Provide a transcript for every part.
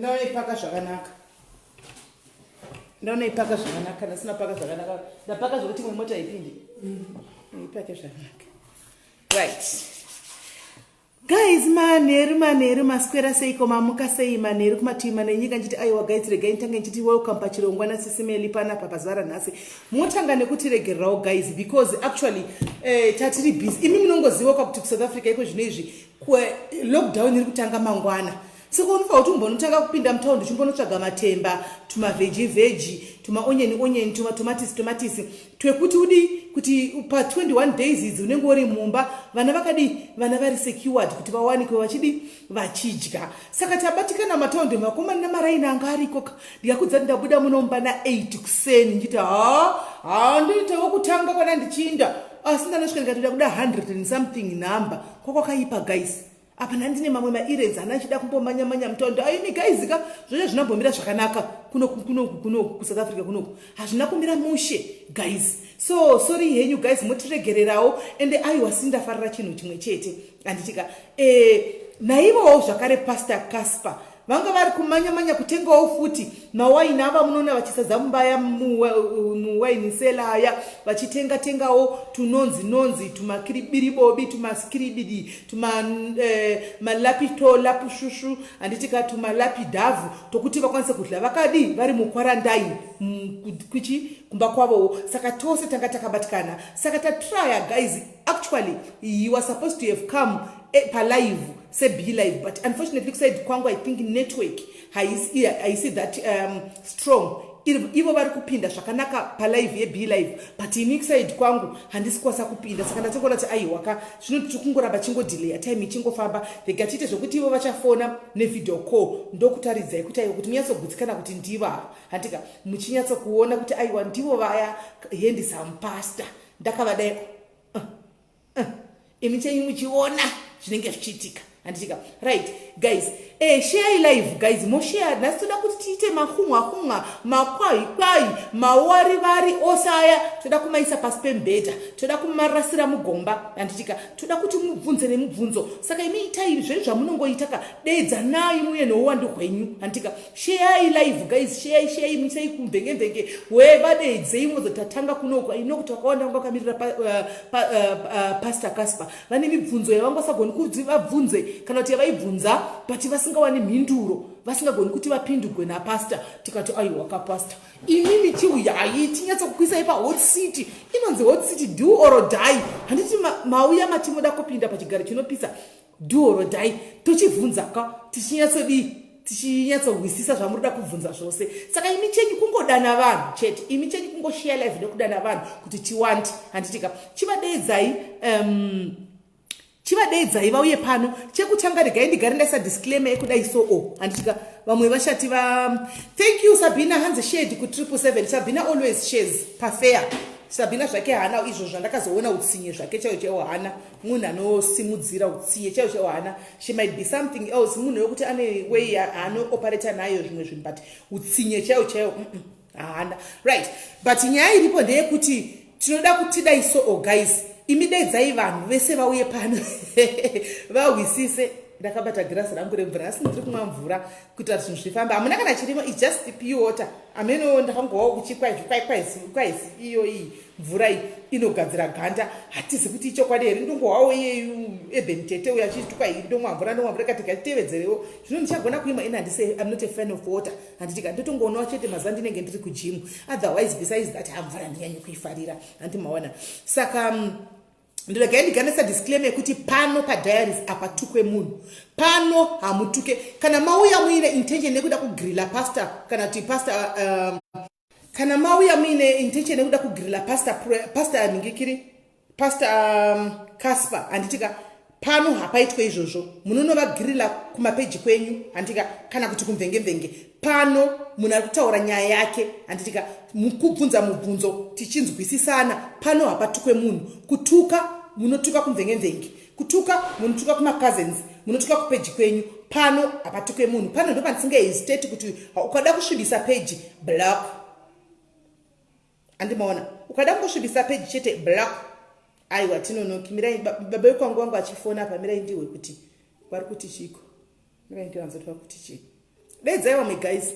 Ndaoipaka zvakanaka, ndaonoipaka zvakanaka. Ndasina paka zvakanaka, ndapaka zvekuti imwe mota ipinde. Ipake zvakanaka. Right guys, manheru, manheru, maswera seiko? Mamuka sei? Manheru kumativi mana enyika. Nchiti aiwa guys, regai nditange nchiti welcome pachirongwa naSisi Melly panapa pazuva ranhasi. Motanga nekutiregererawo guys, because actually tatiri busy. Imi munongoziva kuti kuSouth Africa iko zvino izvi lockdown iri kutanga mangwana, saka unofanira kuti umbonotanga kupinda mutaundi uchimbonotsvaga matemba, tumaveggie veggie, tumaonion onion, tumatomatisi tomatisi, twekuti udi kuti pa21 days idzi unenge uri mumba, vana vakadi, vana vari secured kuti vawanikwe vachidi vachidya. Saka tabatikana mataundi, vakomana namaraini anga ariko. Ndikakudza kuti ndabuda munomba na8 kuseni, ndichiti ha ha, ndinoitawo kutanga kana ndichinda, asi ndanosvika ndikatoda kuda 100 and something number. Kwakwakaipa guys. Apa ndandine mamwe maerrands ana achida kumbomanya-manya mutaundi. Aimi guys ka, zvose zvinambomira zvakanaka kunoku, kunoku, kunoku kuSouth Africa kunoku hazvina kumira mushe guys. So sorry henyu guys, motiregererawo. Ende aiwa, sindafarira chinhu chimwe chete, handitika? Naivowo zvakare Pastor Casper vanga vari kumanya-manya kutengawo futi mawaini ava munoona vachisadza mumbaya muwine cellar aya, vachitenga tengawo tunonzi nonzi tumakiribiribobi, tumaskiribidi, tumalapito lapushushu, handitika? Tumalapidhavhu tokuti vakwanise kudya vakadi vari muquarantine kuchi kumba kwavowo. Saka tose tanga takabatikana, saka tatrya guys. Actually he was supposed to have come palive seb live, but unfortunately kuside kwangu I think network haisi that strong. Ivo vari kupinda zvakanaka palive yeb live, but ini kuside kwangu handisi kukwanisa kupinda. Saka ndatongoona kuti aiwaka, zvino tiri kungoramba chingodelaya, time ichingofamba. Rega tiite zvokuti ivo vachafona nevideo call, ndokutaridzai kuti aiwa, kuti munyatsogutsikana kuti ndivo ava, handika? Muchinyatsokuona kuti aiwa, ndivo vaya handsome pastor. Ndakavadai imi chenyu muchiona zvinenge zvichiitika, handitika? Right guys, share live guys, moshare. Nhasi toda kuti tiite mahumwa humwa, makwai kwai, mawari vari ose aya toda kumaisa pasi pemubhedha, toda kumarasira mugomba, handitika? Toda kuti mubvunze nemubvunzo. Saka imi itai zvenyu zvamunongoita ka, dedzanai muye nouwandu hwenyu, handitika? Sheyai live guys, sheyai, sheyai, muisai kumvenge-mvenge wevadedzei mozotatanga kunoku ino kuti vakawanda vanga vakamirira Pastor Casper. Vane mibvunzo yavangosagoni kuti vabvunze, kana kuti yavaibvunza but vasingawani mhinduro, vasingagoni kuti vapindugwe napastor. Tikati aiwa kapastor, imimi chiuyai tinyatsokuisai pahot seat. Inonzi hot seat, do or die, handiti? Mauya matimoda kupinda pachigaro chinopisa, do or die. Tochibvunza ka, tichinyatsodii, tichinyatsohwisisa zvamuri kubvunza zvose. Saka imi chenyu kungodana vanhu chete, imi chenyu kungoshare live nekudana vanhu kuti tiwandi, handitika? Chivadeidzai, chivadeidzai vauye pano. Chekutanga, regai ndigare ndaisa disclaimer yekudai so o, handitika? Vamwe vashati va thank you Sabina, hanzi shared ku777. Sabina always shares pafair. Sabina zvake haana izvo zvandakazoona, utsinye zvake chaivo chaivo haana. Munhu anosimudzira utsinye chaivo chaivo haana. She might be something else, munhu wekuti ane way aanooperata nayo zvimwe zvinhu, but utsinye chaivo chaivo haana. Right, but nyaya iripo ndeyekuti tinoda kuti dai so o guys, imi daidzai vanhu vese vauye pano vahwisise. Ndakabata girasi rangu remvura asi ndiri kumwa mvura kuitira zvinhu zvifambe. Hamuna kana chirimo, its just pure water. Ameno ndakangowawo kuchikwaizi iyo iyi mvura iyi inogadzira ganda. Hatizi kuti ichokwadi here, ndongowawo iyeyu Eben Tete uyo achiti kwai ndomwa mvura, ndomwa mvura, kati gatitevedzerewo. Zvino ndichagona kuimwa ini? Handise, I'm not a fan of water, handitika? Ndotongoonawo chete mazuva ndinenge ndiri kugym. Otherwise, besides that, hamvura ndinyanyi kuifarira, handi maona? Saka ndiregai ndiganisa disclaimer yekuti pano padiaries apatukwe munhu pano, hamutuke. Kana mauya muine intention yekuda kugrilla pastor, kana kuti pastor kana mauya muine intention yekuda kugrilla pastor, pastor ningikiri, Pastor Casper, handitika? Pano hapaitwe izvozvo. Munonovagrilla kumapeji kwenyu, handitika? Kana kuti kumvenge-mvenge. Pano munhu ari kutaura nyaya yake, handitika? Mukubvunza mubvunzo tichinzwisisana. Pano hapatukwe munhu. Kutuka munotuka kumvenge-mvenge, kutuka munotuka kumacousins, munotuka kupeji kwenyu. Pano hapatukwe munhu. Pano ndo pandisingahesitate kuti ukada kusvibisa peji, block. Andimaona, ukada kungosvibisa peji chete, block. Aiwa, tinonoki. Mirai, baba vekwangu wangu achifona apa. Mirai ndihwe kuti vari kuti chiko. Mirai ndivanzoti vari kuti chii. Daidzai vamwe guys.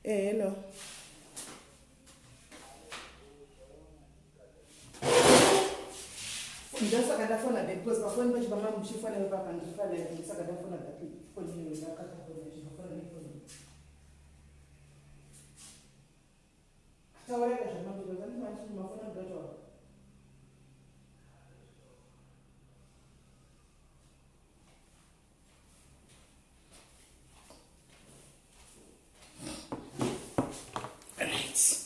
Eh, hello. Ndosaka ndafona back because pafoni pacho pamama muchifona ipapa ndifana ndosaka ndafona back foni iyoyo ndakatafona ndikafona nefoni. Taureka zvamambo zvandimachii mafona ndatoa. Right.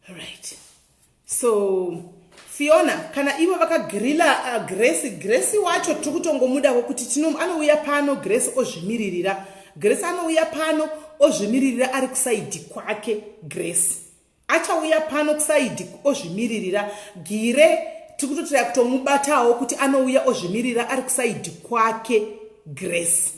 Right. So Fiona kana ivo vakagrila Grace Grace wacho tiri kutongomudawo kuti tino anouya pano Grace ozvimiririra Grace anouya pano ozvimiririra ari kusaidhi kwake Grace Achauya pano kusaidhi ozvimiririra. Gire tiri kutotraya kutomubatawo kuti anouya ozvimirira ari kusaidhi kwake Grace.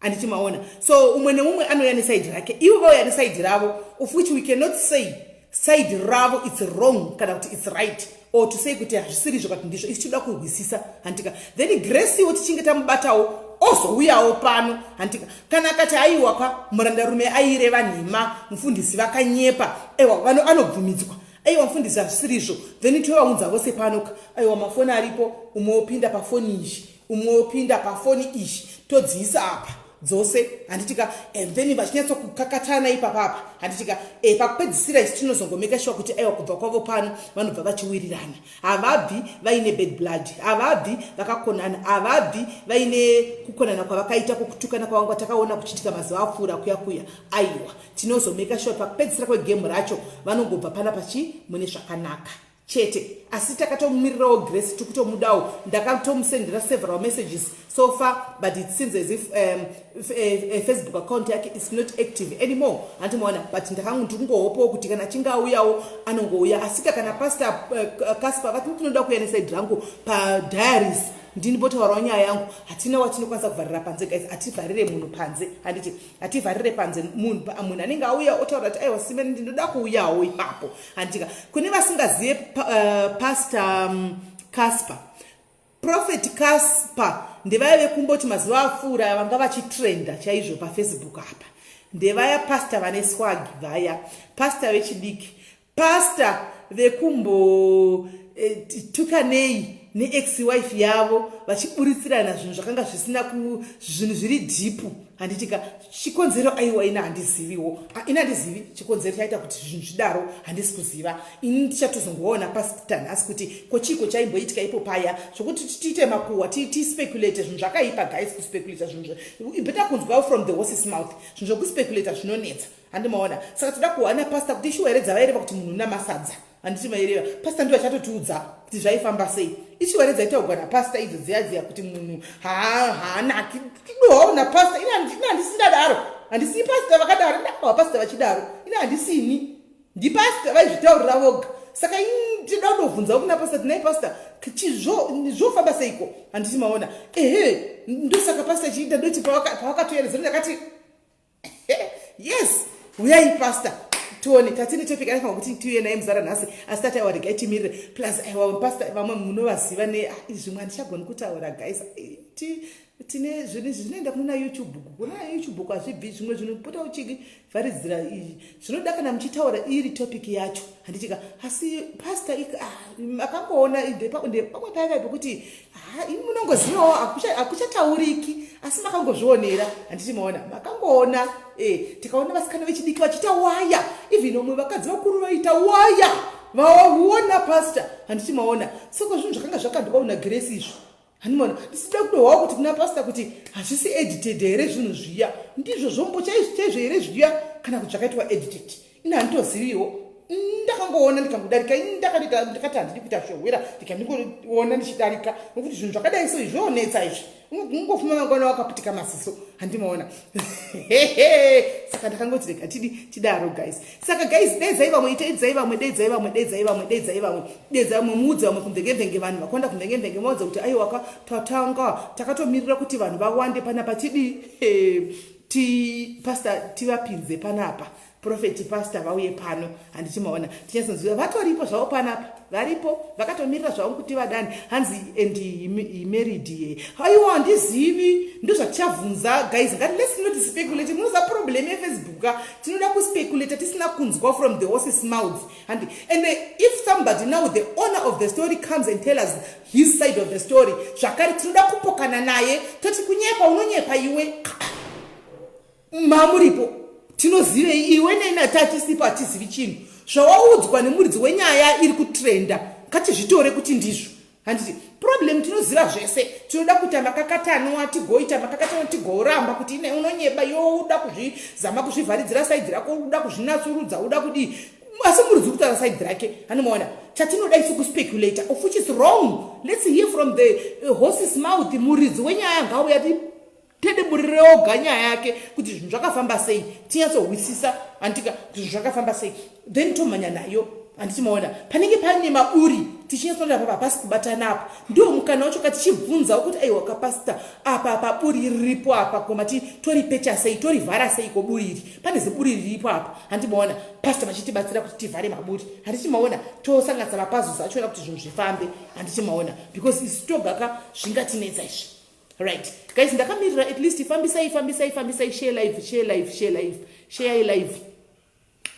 Anditi maona. So umwe neumwe anouya nesaidhi rake. Ivo vauya nesaidhi ravo of which we cannot say side ravo it's wrong kana kuti it's right or to say kuti hazvisiri izvo kati ndizvo isu tinoda kuhwisisa hantika then grace iwo tichinge tamubatawo ozouyawo pano hantika kana akati aiwa ka murandarume aireva nhema mufundisi vakanyepa aiwa vano anobvumidzwa aiwa mufundisi hazvisiri izvo then tovaunza vose pano ka aiwa mafoni aripo umwe wopinda pafoni izhi umwe wopinda pafoni izhi todziisa apa dzose handitika and then vachinyatsokukakatana ipapa apa handitika e, pakupedzisira isu tinozongomeka shuwa kuti aiwa kubva kwavo pano vanobva vachiwirirana havabvi vaine bad blood havabvi vakakonana havabvi vaine kukonana kwavakaita kwokutukana kwavanga takaona kuchiitika mazuva apfuura kuya kuya aiwa tinozomeka shuwa pakupedzisira kwegemu racho vanongobva pana pachi mune zvakanaka chete asi takatomumirirawo grace tikutomudawo ndakatomusendera several messages so far but it seems as if um, eh, facebook account yake is not active anymore handimaona but ndakangu ndikungohopawo kuti kana achinge auyawo anongouya asika kana pastor uh, casper vati tinoda kuuya nesaidi rangu padiaries ndini botaurawo nyaya yangu hatina watinokwanisa kuvharira panze guys hativharire munhu panze handiti hativharire panze munhu munhu anenge auya otaura kuti aiwa simeni ndinoda kuuyawo ipapo handitika kune vasingazive uh, pastor um, casper prophet casper ndevaya vekumboti mazuva apfuura vanga vachitrenda chaizvo pafacebook apa ndevaya pastor vane swag vaya pastor vechidiki Pastor vekumbo eh, tukanei neex wife yavo vachiburitsirana zvinhu zvakanga zvisina ku zvinhu zviri dhipu handitika chikonzero aiwa ina handiziviwo ah, ina handizivi chikonzero chaita kuti zvinhu zvidaro handisi kuziva ini ndichatozongoona pasita nhasi kuti ko chiiko chaimboitika ipo paya zvokuti tiite makuhwa tispeculate zvinhu zvakaipa guys kuspeculata zvinhu better kunzwa from the horses mouth zvinhu zvokuspeculata zvinonetsa Handi maona. Saka toda kuwana pastor kuti ishuwa here dzavaireva kuti munhu una masadza. Handiti maireva. Pastor ndivo vachatotiudza kuti zvaifamba sei. Ishuwa here dzaitaugwa napastor idzo dziya dziya kuti munhu haanaki. Tidohawo napastor. Ini handisi ndadaro. Handisi pastor vakadaro. Ndakawa pastor vachidaro. Ini handisini. Ndipastor vaizvitaurira voga. Saka ini tinoda kutobvunzawo kuna pastor tinai pastor chizvo zvofamba seiko? Handiti maona. Ehe ndosaka pastor chiita ndoti pavakatoyeredzera ndakati yes huyai pastor tione tatine topic anofanira kuti tiuye naye muzara nhasi asi tati aiwa regai timirire plus aiwa pastor vamwe munovaziva ne ah, zvimwe handichagoni kutaura guys tine zvinhu izvi zvinoenda kuna youtube kuna youtube kwazvibvi zvimwe zvinopota uchivharidzira izvi zvinoda kana muchitaura iri topic yacho handitika asi pastor ah, makangoona pamwe paiva pekuti ha imi munongozivawo hakuchatauriki asi makangozvionera handiti maona makangoona e tikaona vasikana vechidiki vachiita waya even vamwe vakadzi vakuru vaita waya vaona pastor handiti maona saka zvinhu zvakanga zvakandwa una grace izvo handimaona ndisida kudohwawo kuti kuna pastor kuti hazvisi edited here zvinhu zviya ndizvo zvombo chaizvo chaizvo here zviya kana kuti zvakaitwa edited ini handitoziviwo ndakangoona ndikangodarika ini ndakati handidi kuita shohwera ndikandingoona ndichidarika nokuti zvinhu zvakadai so izvi zvonetsa izvi ungofuma mangwana wakaputika maziso handimaona saka ndakangoti rega tidi tidaro guys saka guys dedzai vamwe iteidzai vamwe dedzai vamwe dedzai vamwe dedzai vamwe dedzai vamwe muudze vamwe kumvengemvenge vanhu vakwanda kumvengemvenge maudze kuti aiwaka tatanga takatomirira kuti vanhu vawande panapa tidii ti pastor tivapinze panapa. Prophet, pastor vauye pano, handiti maona? Tinyatsonziva vatoripo zvavo panapa, varipo vakatomirira zvavo kuti vadani. Hanzi, "And he married ye?" Aiwa, handizivi, ndozvatichabvunza. Guys, ngati let's not speculate. Munoziva problem yeFacebook, tinoda kuspeculata tisina kunzwa from the horse's mouth. And if somebody now, the owner of the story, comes and tell us his side of the story, zvakare tinoda kupokana naye, toti kunyepa, unonyepa iwe, mamuripo tinozivei? Iwe neni tatisipo, hatizivi chinhu. Zvawaudzwa nemuridzi wenyaya iri kutrenda, ngatizvitore kuti ndizvo, handiti? Problem, tinoziva zvese, tinoda kuita makakatanwa, tigoita makakatanwa, tigoramba kuti ine unonyeba iwe, uda kuzvizama kuzvivharidzira side rako, uda kuzvinatsurudza, uda kudii, asi muridzi kutaura side rake. Hanomaona chatinoda isu kuspeculata, of which is wrong. Let's hear from the horse's mouth. Muridzi wenyaya ngauya tedeburire oga nyaya yake kuti zvinhu zvakafamba sei, tinyatsohwisisa, handitika, kuti zvinhu zvakafamba sei, then tomhanya nayo, handiti maona? Panenge pane maburi, tichinyatsonda papa hapasi kubatana apa, ndo mukana wacho katichibvunzawo kuti, "Aiwa kapastor, apa paburi riripo apa, koma toripecha sei, torivhara sei koburi iri? Pane ziburi riripo apa." Handimaona pastor vachitibatsira kuti tivhare maburi, handiti maona? Tosanganisa mapuzzles achona kuti zvinhu zvifambe, handiti maona? Because isu togaka zvingatinetsa izvi. Right guys, ndakamirira. At least fambisai, fambisai, fambisai. Share live, share live, share live, share live.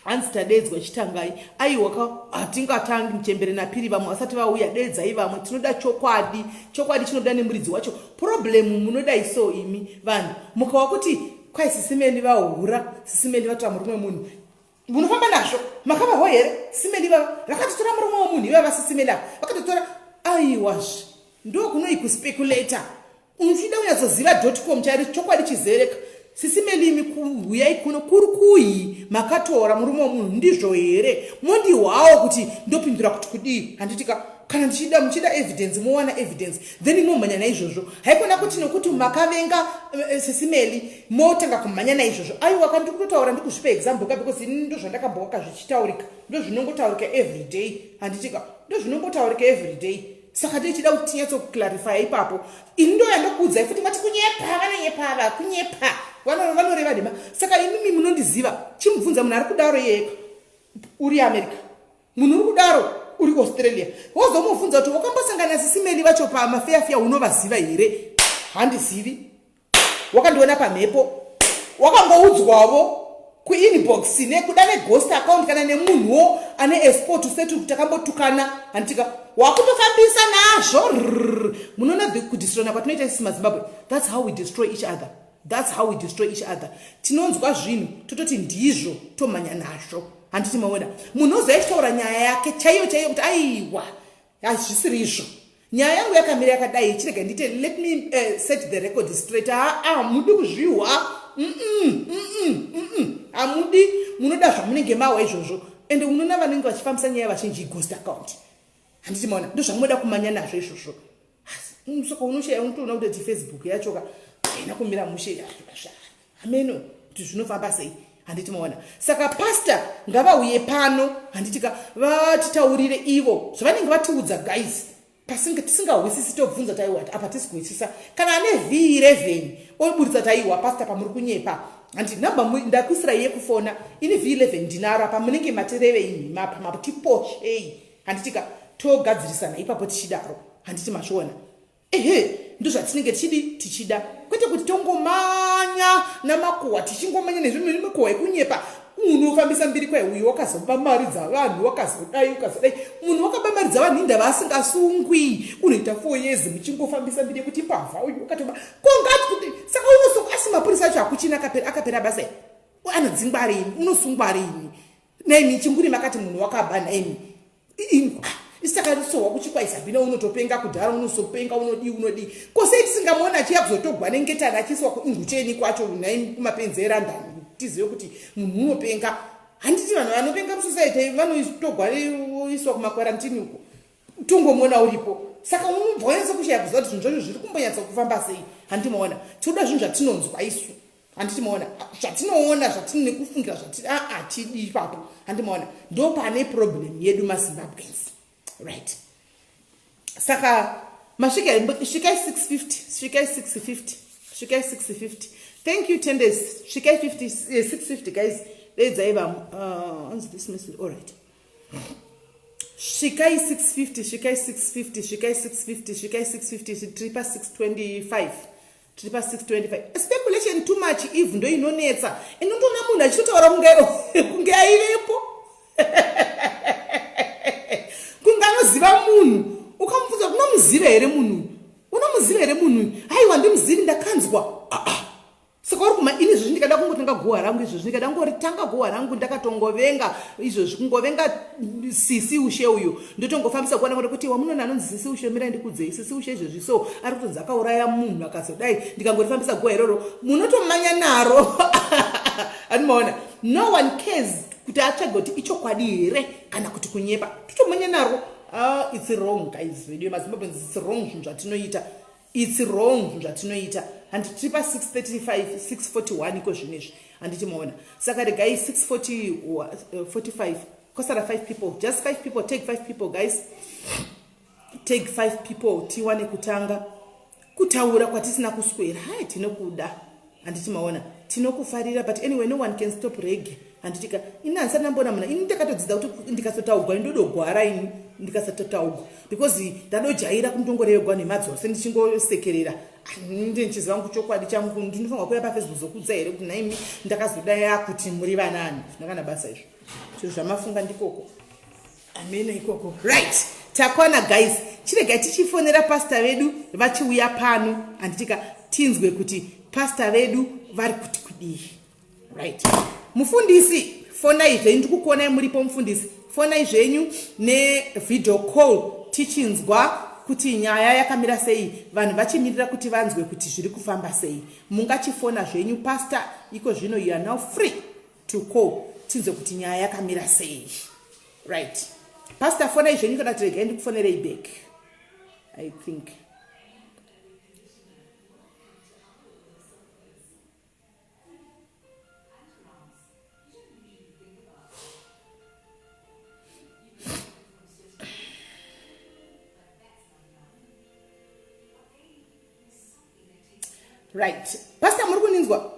Hanzi, "Tadedzwa, chitangai." Aiwa, hatingatangi muchembere napiri vamwe vasati vauya. Dedzai vamwe, tinoda chokwadi. Chokwadi chinoda nemuridzi wacho. Problem, munodai so imi vanhu, mukawa kuti kwai Sis Melly vahura, Sis Melly vatora murume wemunhu, munofamba nazvo. Makavahwa here Sis Melly vava vakatotora murume wemunhu? Ivava Sis Melly ava vakatotora. Aiwazve, ndokunoi kuspeculata. Uchida kunyatsoziva com chairi chokwadi chizereka. Sis Melly imi, huyai kuno, kuri kuyi makatora murume wemunhu, ndizvo here? Mondihwawo kuti ndopindura kuti kudii, handitika? Kana ndichida, muchida evidence, mowana evidence, then momhanya naizvozvo. Haikona kuti nokuti makavenga Sis Melly motanga kumhanya naizvozvo. Aiwa, ka, ndiri kutotaura, ndikuzvipa example ka, because ini ndo zvandakambowaka zvichitaurika, ndo zvinongotaurika every day, handitika? Ndo zvinongotaurika every day. Saka tichida kuti tinyatsoclarifya ipapo. Ini ndo yandokuudzai futi, mati kunyepa, vanonyepa ava, kunyepa, vanoreva nhema. Saka imimi munondiziva, chimubvunza munhu ari kudaro iyeka uri America, munhu uri kudaro uri Australia, wozomubvunza kuti wakambosangana Sis Melly vacho pamafeyafiya, unovaziva here? Handizivi, wakandiona pamhepo, wakangoudzwavo kuinbox nekuda neghost account kana nemunhuwo ane esport setu takambotukana, handitika? Wakutofambisa nazvo. Munoona kudestroyana kwatinoita isi maZimbabwe? That's how we destroy each other, that's how we destroy each other. Tinonzwa zvinhu, tototi ndizvo, tomhanya nazvo, handiti maona? Munhu ozoachitaura nyaya yake chaiyo chaiyo kuti aiwa, hazvisiri izvo, nyaya yangu yakamira yakadai, chirega ndite, let me set the record straight. Aa, mudi kuzvihwa, hamudi, munoda zvamunenge mahwa izvozvo. Ende unoona vanenge vachifambisa nyaya vachinji ghost account, handiti maona? Ndo zvamunoda kumanya nazvo izvozvo. Saka unoshaya, unotoona kuti Facebook yachoka haina kumira mushe, hameno kuti zvinofamba sei, handiti maona? Saka pastor ngavauye pano, handitika, vatitaurire ivo zvavanenge vatiudza. Guys, tisingahwisisi tobvunza, taiwa apa tisi kuhwisisa. Kana ane V11 oburitsa, taiwa pastor, pamuri kunyepa, handi namba ndakuisirai yekufona ini, V11 ndinaro apa, munenge matirevei nhimapa, matiposhei, handitika? Togadzirisana ipapo tichidaro, handiti mazviona? Ehe, ndozvatinenge tichidi tichida, kwete kuti tongomanya namakuhwa, tichingomanya nezvimwe makuhwa ekunyepa. Unofambisa mbiri kwai uyu wakazoba mari dzavanhu, wakazodai, ukazodai. Munhu wakaba mari dzavanhu, indava asingasungwi? Unoita 4 years muchingofambisa mbiri yekuti mbavha uyu, wakatoba kongati kuti. Saka unosungwa, asi mapurisa acho hakuchina, akapera basa, anodzingwa rini? Unosungwa rini naimi? Chinguri makati munhu wakaba naimi, isakarisohwa kuchikwaisabhina, unotopenga kudhara, unosopenga, unodii, unodii? Kosei tisingamuona achiya kuzotogwa nengetani, achiiswa kuingucheni kwacho nai kumapenzi eRandani, tizive kuti munhu unopenga, handiti? Vanhu vanopenga musociety vanotogwa iswa kumakwarantini uko, tongomuona uripo. Saka unobva wanyatsa kushaya kuziva kuti zvinhu zvacho zviri kumbonyatsa kufamba sei, handiti maona? Tinoda zvinhu zvatinonzwa isu, handiti maona? Zvatinoona, zvatine kufungira, zvati aa tidi ipapo, handiti maona? Ndo pane problem yedu maZimbabweans. Right, saka masvika, svikai 650, svikai 650, svikai 650. Thank you, Tendes. Svikai 50, 650 guys. Deidzai vamwe. Hanzi this message. All right. Svikai 650, svikai 650, svikai 650, svikai 650, tiri pa 625. Tiri pa 625. Speculation too much Eve ndo inonetsa. Inondoona munhu achitotaura kunge kunge aivepo. Kunge anoziva munhu. Ukamubvunza unomuziva here munhu? Unomuziva here munhu? Haiwa ndimuzivi ndakanzwa. Ah ah. Saka uri kuma ini izvozvi ndikada kungotanga guhwa rangu izvozvi ndikada kungoritanga guhwa rangu ndakatongovenga izvozvi kungovenga sisi ushe uyu ndotongofambisa kuona kuti kuti wamunona anonzi sisi ushe mirai ndikudzei sisi ushe izvozvi so ari kutonzi akauraya munhu akazodai ndikangorifambisa guhwa iroro munotomanya naro andimaona no one cares kuti atsvage kuti ichokwadi here kana kuti kunyepa totomanya naro ah, it's wrong guys vedu mazimbabweans it's wrong zvinhu zvatinoita It's wrong zvinhu zvatinoita handi tiri pa 635 641 iko zvino izvi handiti maona saka regai 645 eh, kwasara 5 people just 5 people take 5 people guys take 5 people tiwane kutanga kutaura kwatisina kuswera hai tinokuda handiti maona tinokufarira but anyway no one can stop rege handitika ini handisati ndamboona muna ini ndakatodzidza kuti ndikasataugwa ndodogwara ini ndikasatotaugwa because ndadojaira kundongorevegwa nhema dzose ndichingosekerera ndi ndichiziva ngu chokwadi changu ndinofanirwa kuuya pafacebook zokudza here kuti nhaimi ndakazodaya kuti muri vanani zvina kana basa izvo zviro zvamafunga ndikoko ameno ikoko right takwana guys chiregai tichifonera pasta vedu vachiuya pano handitika tinzwe kuti pasta vedu vari kuti kudii right mufundisi fonai zvenyu ndikukuonai muripo mufundisi fonai zvenyu nevideo call tichinzwa kuti nyaya yakamira sei vanhu vachimirira kuti vanzwe kuti zviri kufamba sei mungachifona zvenyu pastor iko zvino you are now free to call tinzwe kuti nyaya yakamira sei right pastor fonai zvenyu kana kuti regai ndikufonerei back i think right pastor muri kuninzwa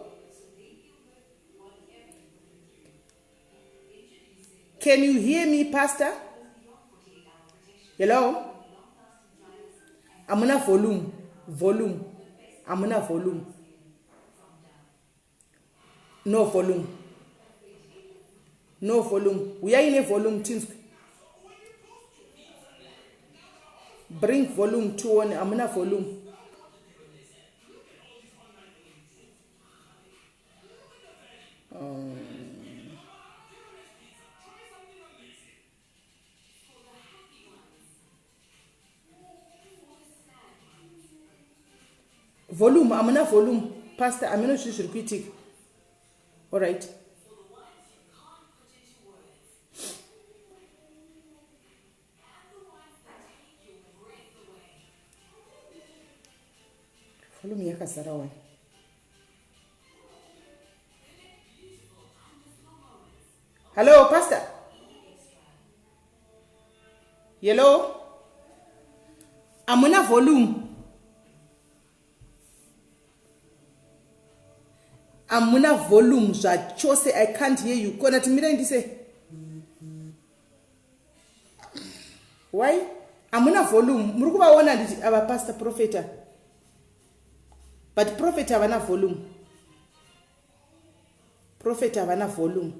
Can you hear me, Pastor? Hello? Amuna volume. Volume. Amuna volume. No volume. No volume. Uyai ne volume tinzwe. Bring volume tione. Amuna volume. Volume amuna volume pastor ameno zvii zviri kuitika alright volume yakazara wani Hello, Pastor. Hello. Amuna volume. Amuna volume zvachose. I can't hear you. Kona timira ndise. Why? Amuna volume. Muri kuvaona nditi ava pastor profeta. But prophet havana volume. Prophet havana volume.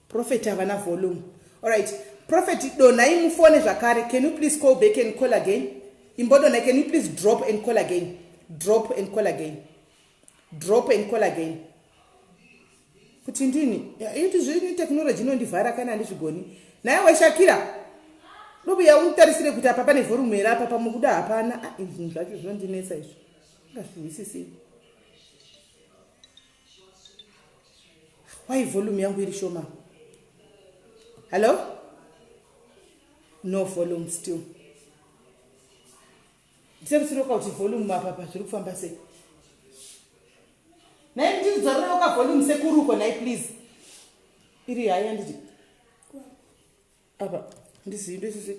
Prophet havana volume. All right. Prophet donai mufone zvakare. Can you please call back and call again? Imbodonai, can you please drop and call again? Drop and call again. Drop and call again. Kuti ndini? Iti zvini technology inondivhara kana handizvigoni. Naye weshakira. Dobuya unitarisire kuti apa pane volume here apa pamukuda hapana. Ah, izvi zvacho zvinondinetsa izvi. Ngazvihwisisi. Why volume yangu iri shoma? Hello? No volume still. Ndisekusiroka kuti volume apa pa zviri kufamba sei? Nhai ndidzorerewo ka volume sekuruko nhai please. Iri hayi handiti. Apa ndizivi ndosisi.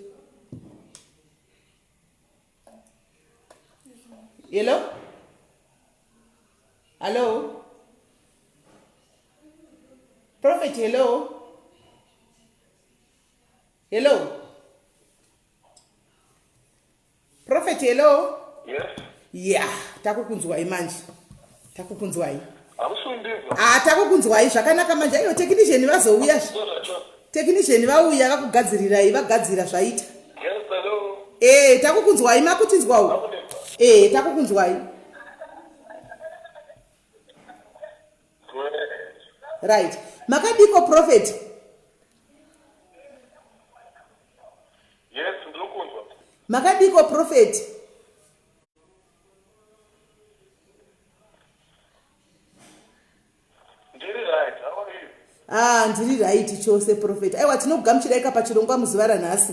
Hello? Hello? Prophet, hello. Hello. Prophet, hello. Yes. Yeah, takukunzwai manje. Takukunzwai. Hamusundizwa. Ah, takukunzwai zvakanaka manje. Aiwa technician vazouya. Technician vauya vakugadzirirai, vagadzira zvaita. Yes, hello. Eh, takukunzwai makutinzwawo. Eh, takukunzwai. Right. Makadiko prophet? Yes, ndinokunzwa. Makadiko prophet? Ndiri right. How are you? Ah, ndiri right chose prophet. Aiwa tinokugamuchirai ka pachirongwa muzuva ranhasi.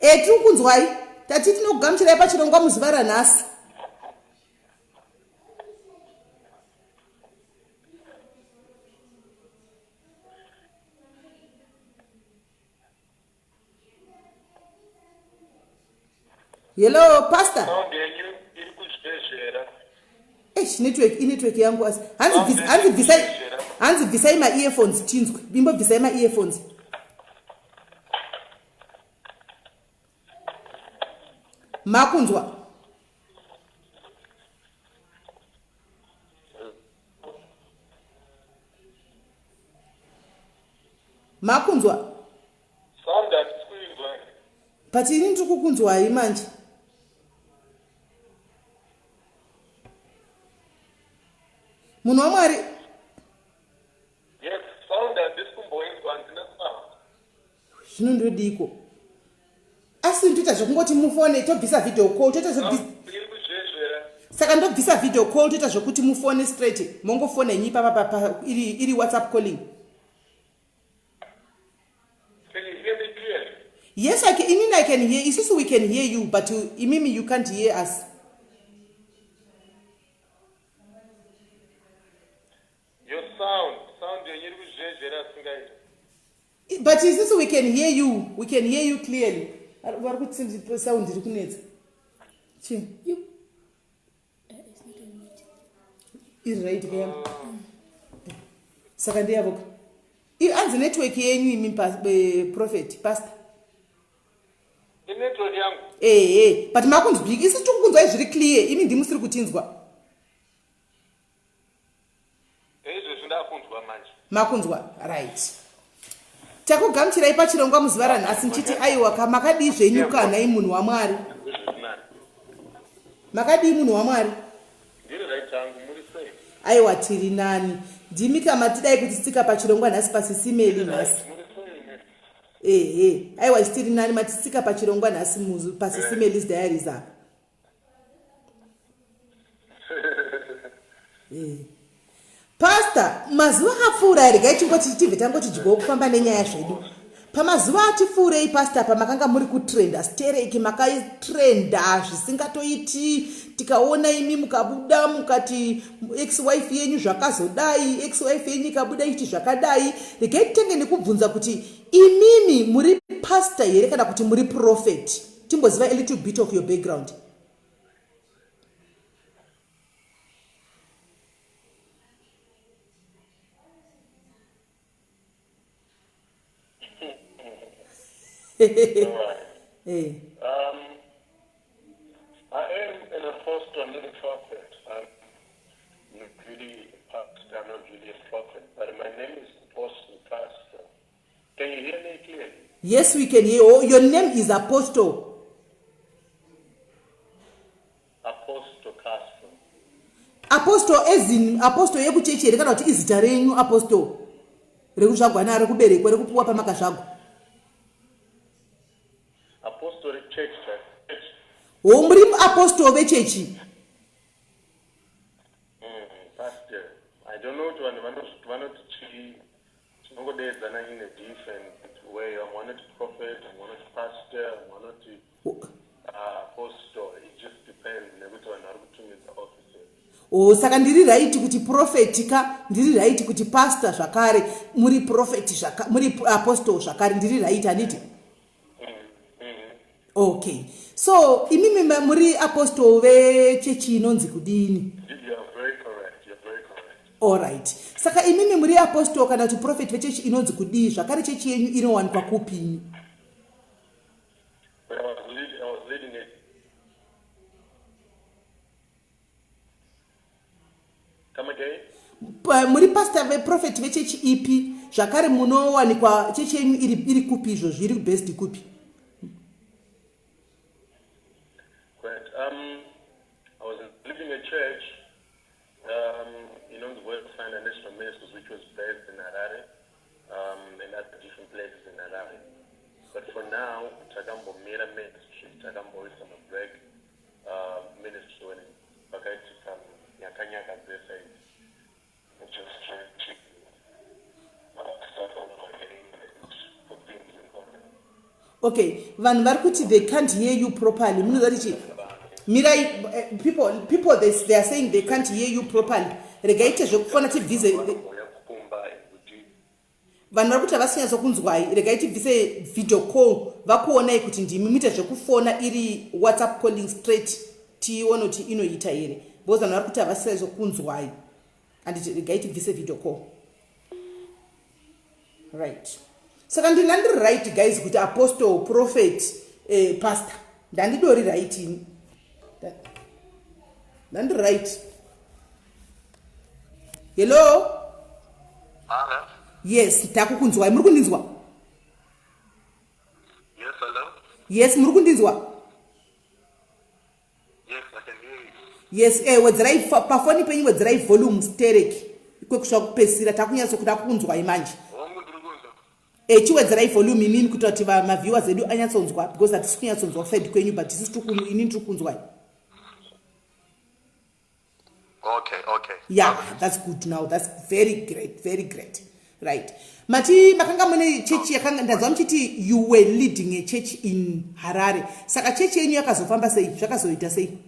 E, tiri kukunzwai tati tinokugamuchirai pachirongwa muzuva ranhasi. Hello pastor. Sound yenyu iri kuzvezvera. Eish network inetwork yangu asi. Hanzi hanzi bvisai hanzi bvisai ma earphones tinzwe. Bimbo bvisai ma earphones. Makunzwa. Makunzwa. Sound hatisi kuinzwa. But ini ndiri kukunzwai manje. Munhu waMwari. Yes, sound handisi kumboinzwa handina sound. Zvino ndodiko? Asi ndoita zvekungoti mufone tobvisa video call toita zvekubvisa. Saka ndobvisa video call toita zvekuti mufone straight mongofona henyu ipapa pa iri iri WhatsApp calling. Can you hear me clearly? Yes, I can, inini I can hear, isusu we can hear you, but you, imimi you can't hear us. Your sound, sound yenyu iri kuzhezhera singaiti. But isusu we can hear you, we can hear you clearly. Vari kuti sound iri kunetsa. Chi? You. Iri right kuyamba. Saka ndeyavoka. Anzi network yenyu imi prophet, pastor. Inetwork yangu. Ehe, but makunzwiki isu tiri kukunzwai zviri clear, imi ndimusiri kutinzwa. Izvezvi ndakunzwa manje. Makunzwa right. Takugamuchirai pachirongwa muzuva ranhasi ndichiti aiwa ka makadii zvenyu kanhai munhu waMwari. Makadii munhu waMwari? Ndiri right hangu muri sei? Aiwa tiri nani. Ndimi ka matidai kutitsika pachirongwa nhasi pasisimeli nhasi. Ehe, aiwa tiri nani matitsika pachirongwa nhasi pasisimeli's diaries apa. Eh. Pastor, mazuva apfuura regai chingoti tibve tangoti dyo kufamba nenyaya zvedu. Pamazuva atipfuurei pastor pamakanga muri kutrenda stereki makatrenda zvisingatoiti tikaona imi mukabuda mukati ex wife yenyu zvakazodai ex wife yenyu ikabuda ichiti zvakadai regai titenge nekubvunza kuti imimi muri pastor here kana kuti muri prophet timboziva a little bit of your background. Hey. I am an apostle, not a prophet. I'm not really a pastor, I'm not really a prophet, but my name is Apostle Pastor. Can you hear me clearly? Yes, we can hear. Oh, your name is Apostle. Apostle Castro. Apostle as in apostle yekuchechi here kana kuti izita renyu apostle rekuzvagwa naro rekuberekwa rekupuwa pamakazvagwa? Apostle rechurch church. Ho muri apostle vechechi? Pastor. I don't know kuti vanhu vanoti chii tinongodeedzana in a different way. Vamwe vanoti prophet, vamwe vanoti pastor, vamwe vanoti apostle. It just depends nekuti vanhu vari kutumidza offices. Oh, saka ndiri right kuti prophet ka ndiri right kuti pastor zvakare muri prophet zvaka muri apostle zvakare ndiri right handiti? Okay, so imimi muri apostle vechechi inonzi kudini? Allright, saka imimi muri apostle kana kuti prophet vechechi inonzi kudii? Zvakare chechi yenyu inowanikwa kupi? Muri pastor veprofet vechechi ipi? Zvakare munowanikwa chechi yenyu iri kupi izvozvi, iri based kupi? Great. I was leading a church inonzi World Sign National Ministries, which was based in Harare and other different places in Harare. But for now, takambomira ministry, takamboisa mabreak ministry when pakaitika nyakanyaka dzese idzi. Just trying to start over again and put things in order. Okay, vanhu vari kuti they can't hear you properly. Munoziva kuti mirai, people they are saying they can't hear you properly. Regai ite zvekufona tibvise. Vanhu vari kuti havasi kunyatsokunzwai. Regai tibvise video call, vakuonai kuti ndimi. Muite zvekufona iri WhatsApp calling straight, tione kuti inoita here, because vanhu vari kuti havasi kunzwai. Anditi regai tibvise video call. Right, saka ndinandiri right guys kuti apostle, prophet, pastor? Ndandidori right ini? Ndandiri right? Hello? Hello? Yes, takukunzwai. Muri kundinzwa? Yes, hello? Yes, muri kundinzwa? Yes, I can hear you. Yes, wedzerai pafoni penyu, wedzerai volume stereki kwekusvika kupedzisira. Takunyatsokuda kukunzwai manje. Hongu, ndiri kunzwa. Chiwedzerai volume imini kuitira kuti maviewers edu anyatsonzwa, because hatisi kunyatsonzwa kuside kwenyu, but isusu ini ndiri kunzwai. Okay. Yeah, that's good now. That's very great, very great. Right, mati makanga mune chechi yakanga, ndanzwa muchiti you were leading a church in Harare. Saka chechi yenyu yakazofamba sei? Zvakazoita sei?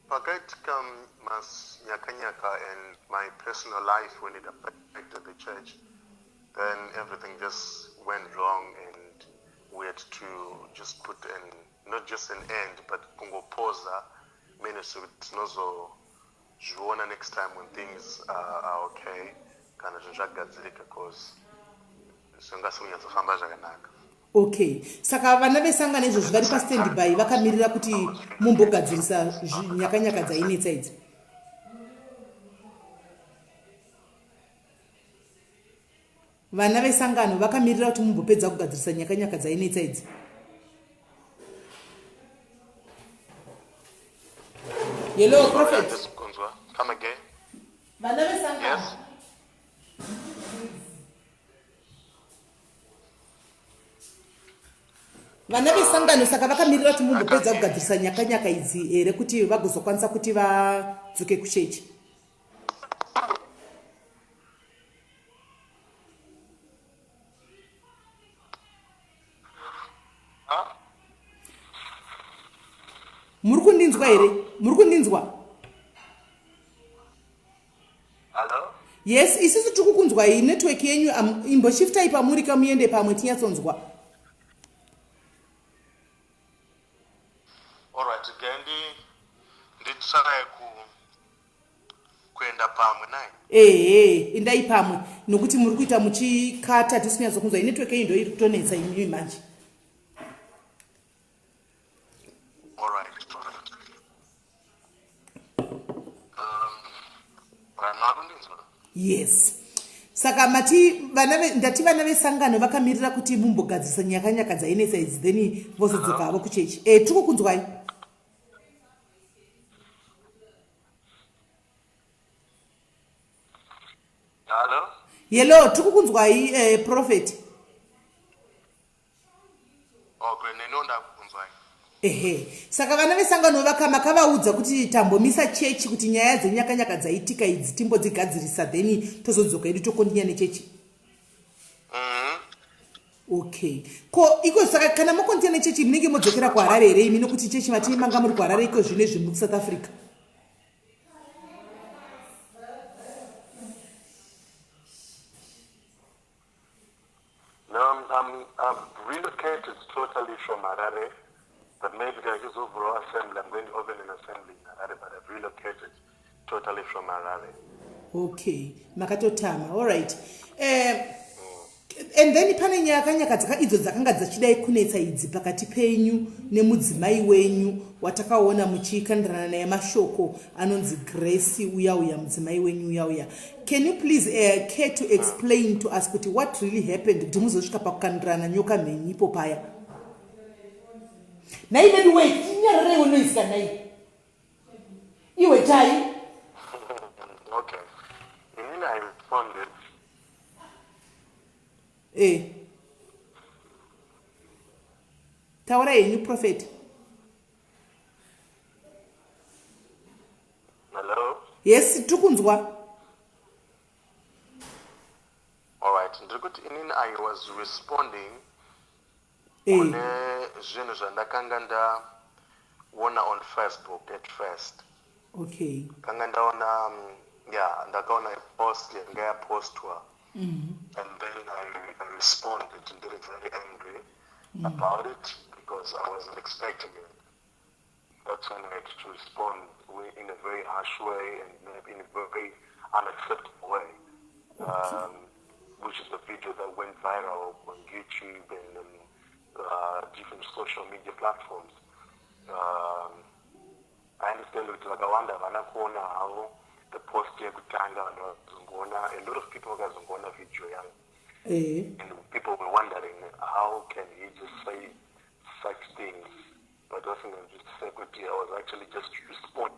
Pakaitika manyakanyaka and my personal life, when it affected the church, then everything just went wrong and we had to just put an, not just an end, but kungopoza ministry kuti tinozozviona next time when things are okay, kana zvinhu zvagadzirika, cause zvingasi kunyatsofamba zvakanaka. Okay, saka vana vesangano izvozvi vari pastandby, vakamirira kuti mumbogadzirisa nyakanyaka dzainetsa idzi. Vana vesangano vakamirira kuti mumbopedza kugadzirisa nyakanyaka dzainetsa idzi. Hello, prophet? Handisi kunzwa. Come again? Vana vesangano. Yes. Vana vesangano saka vakamirira kuti mumbopedza kugadzirisa nyakanyaka idzi here, kuti vagozokwanisa kuti vadzoke kuchechi? Huh? Muri kundinzwa here? Muri kundinzwa? Hello? Yes, isusu tiri kukunzwai. Network yenyu, imboshiftai pamuri kamuende pamwe tinyatsonzwa. Alright, gendi nditry kuenda pamwe naye. Ehe, endai pamwe, nokuti muri kuita muchikata, tisi kunyatsokunzwa. Network yenyu ndo iri kutonetsa imimi manje. Alright. Vanhu vakundinzwa? Yes. Saka mati vana ndati vana vesangano vakamirira kuti mumbogadzirisa nyakanyaka dzainetsa idzi, then vozodzoka havo kuchechi. Tiri kukunzwai. Hello? Hello, tiri kukunzwai, prophet. Okay, neniwo ndakukunzwai. Ehe, saka vana vesangano makavaudza kuti tambomisa chechi kuti nyaya dzenyakanyaka dzaitika idzi timbodzigadzirisa, then tozodzoka edu tokontinya nechechi. Okay, ko iko saka kana mokontinya nechechi, munenge modzokera kuHarare here imi? Nokuti chechi mati manga muri kuHarare, iko zvino izvi muri kuSouth Africa. I've relocated totally from Harare, but maybe kana chizovhurawo assembly, I'm going to open an assembly in Harare, but I've relocated totally from Harare. Okay, makatotama. All right. And then pane nyaka nyaka dzaka idzo dzakanga dzachidai kunetsa idzi pakati penyu nemudzimai wenyu watakaona muchikandirana naye mashoko anonzi Grace uya uya, mudzimai wenyu uya uya. Can you please care to explain to us kuti what really happened kuti muzosvika pakukandirana nyoka mhenyu ipo paya? Nhai vedu wei, tinyarareiwo noise kanai iwe tai. Okay, inini I responded. Taura henyu, prophet. Hello? Yes, tiri kunzwa. Alright, ndiri kuti inini I was responding kune zvinhu zvandakanga ndaona on Facebook at first. Kanga ndaona, yeah, ndakaona a post yanga yapostwa, and then I responded ndiri very angry about it because I wasn't expecting it. That's when I had to respond in a very harsh way and in a very unacceptable way, which is the video that went viral on YouTube and on different social media platforms. I understand kuti vakawanda havana kuona havo the post yekutanga, vanhu vakazongoona, a lot of people vakazongoona video yangu. And people were wondering, how can he just say such things? But vasinganzwisise kuti I was actually just respond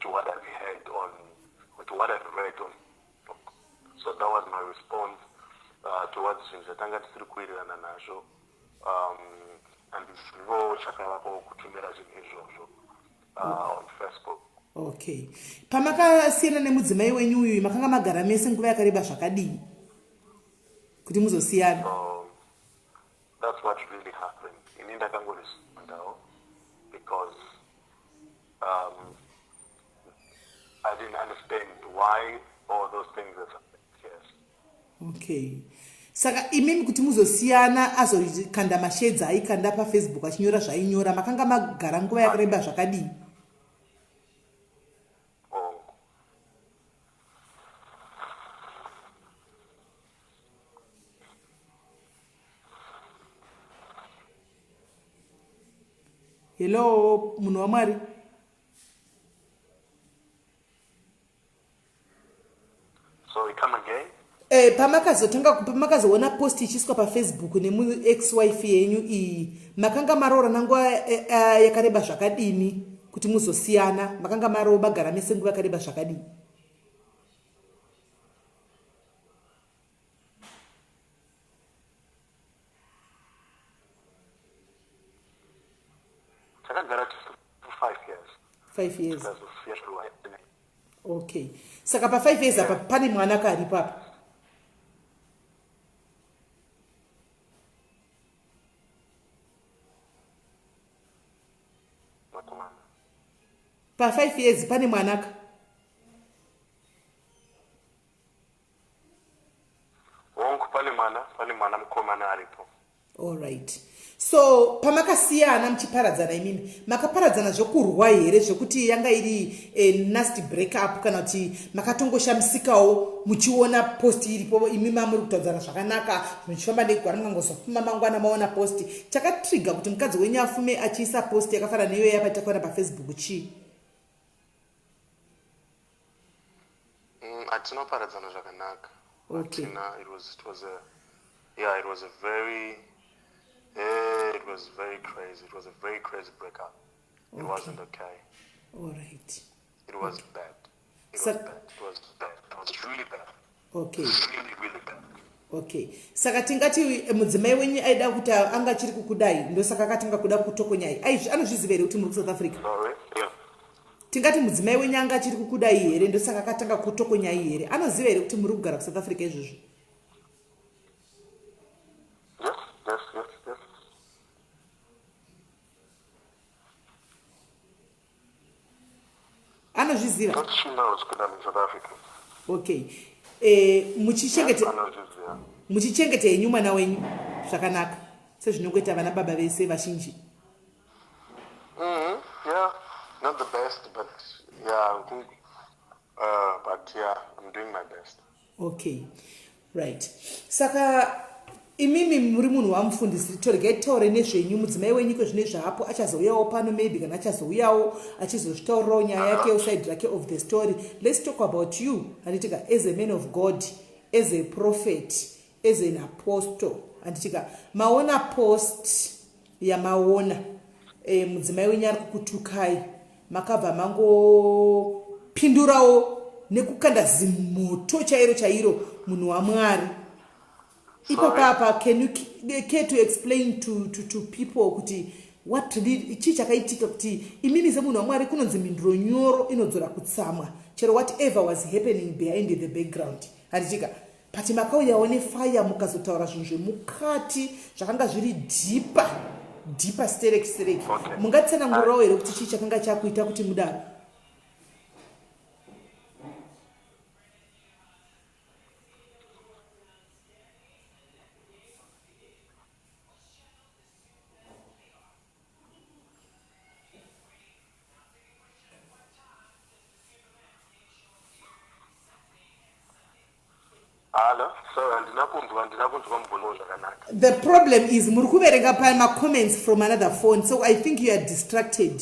to what I've heard on, to what I've read on. So that was my response towards zvinhu zvatanga tisiri kuwirirana nazvo, and zivo chakavapo kutumira zvinhu izvozvo on Facebook. Okay, pamakasiyana nemudzimai wenyu uyu, makanga magara mese nguva yakareba zvakadii kuti muzosiyana? So that's what really happened. Ini ndakangorespondawo because I didn't understand why all those things have happened. Yes. Okay, saka imimi kuti muzosiyana, azokanda mashedzi aikanda paFacebook achinyora zvainyora, makanga magara nguva yakareba zvakadii? Oh. Hello, munhu waMwari. Sorry, come again? Pamakazotanga, pamakazoona post ichiiswa paFacebook nemuex wife yenyu iyi, makanga maroorana nguva yakareba zvakadini kuti muzosiyana? Makanga maro magara mese nguva yakareba zvakadini? Takagara for 5 years. 5 years. Tikazosiya. Okay, saka pa5 years apa pane mwana karipo apa? Makomana. Pa5 years pane mwanaka? Hongu, pane mwana, pane mwana mukomana aripo. Allright, so pamakasiyana muchiparadzana imimi, makaparadzana zvokurwa here, zvekuti yanga iri nasty break up, kana kuti makatongoshamisikawo muchiona post iripo, imi mamuri kutaudzana zvakanaka, muchifamba negwara, mukangozofuma mangwana maona post? Chakatrigger kuti mukadzi wenyu afume achiisa post yakafanana neiyo yapatakaona paFacebook chii? Hatinoparadzana zvakanaka. Hatina, it was a, yeah, it was a very, it was very crazy. It was a very crazy breakup. It wasn't okay. Allright. It was bad. It was bad. It was bad. It was really bad. Really, really bad. Okay, saka tingati mudzimai wenyu aida kuti anga achiri kukudai, ndosaka akatanga kuda kutokonyai. Anozviziva here kuti muri kuSouth Africa? Sorry? Yeah. Tingati mudzimai wenyu anga achiri kukudai here, ndosaka akatanga kutokonyai here? Anoziva here kuti muri kugara kuSouth Africa izvozvo? Yes. Anozviziva? Yes, she knows kuti I'm in South Africa. Okay, muchichengete Yes, anozviziva. Muchichengete henyu mwana wenyu zvakanaka? Sezvinongoita vana baba vese vazhinji. Yeah, not the best, but yeah, I think, but yeah, I'm doing my best. Okay, right. Saka imimi muri munhu wamufundisi, toregai titaure nezvenyu. Mudzimai wenyu iko zvine zvapo achazouyawo pano, maybe kana achazouyawo achizozvitaurirawo nyaya yake, side rake of the story. Let's talk about you, handitika, as a man of God, as a prophet, as an apostle, handitika. Maona post yamaona, mudzimai wenyu ari kukutukai, makabva mangopindurawo nekukanda zimoto chairo chairo, munhu waMwari. Ipapapa, can you care to explain to people kuti what chii chakaitika, kuti imimi semunhu waMwari, kunonzi mhinduro nyoro inodzora kutsamwa, chero whatever was happening behind the background, handitika, but makauyawo nefire, mukazotaura zvinhu zvemukati zvakanga zviri deeper, deeper, sterek sterek. Mungatsanangurirawo here kuti chii chakanga chakuita kuti mudaro? Hallo, sorry, handina kunzwa mubvunzo zvakanaka. The problem is muri kuverenga pamacomments from another phone, so I think you are distracted.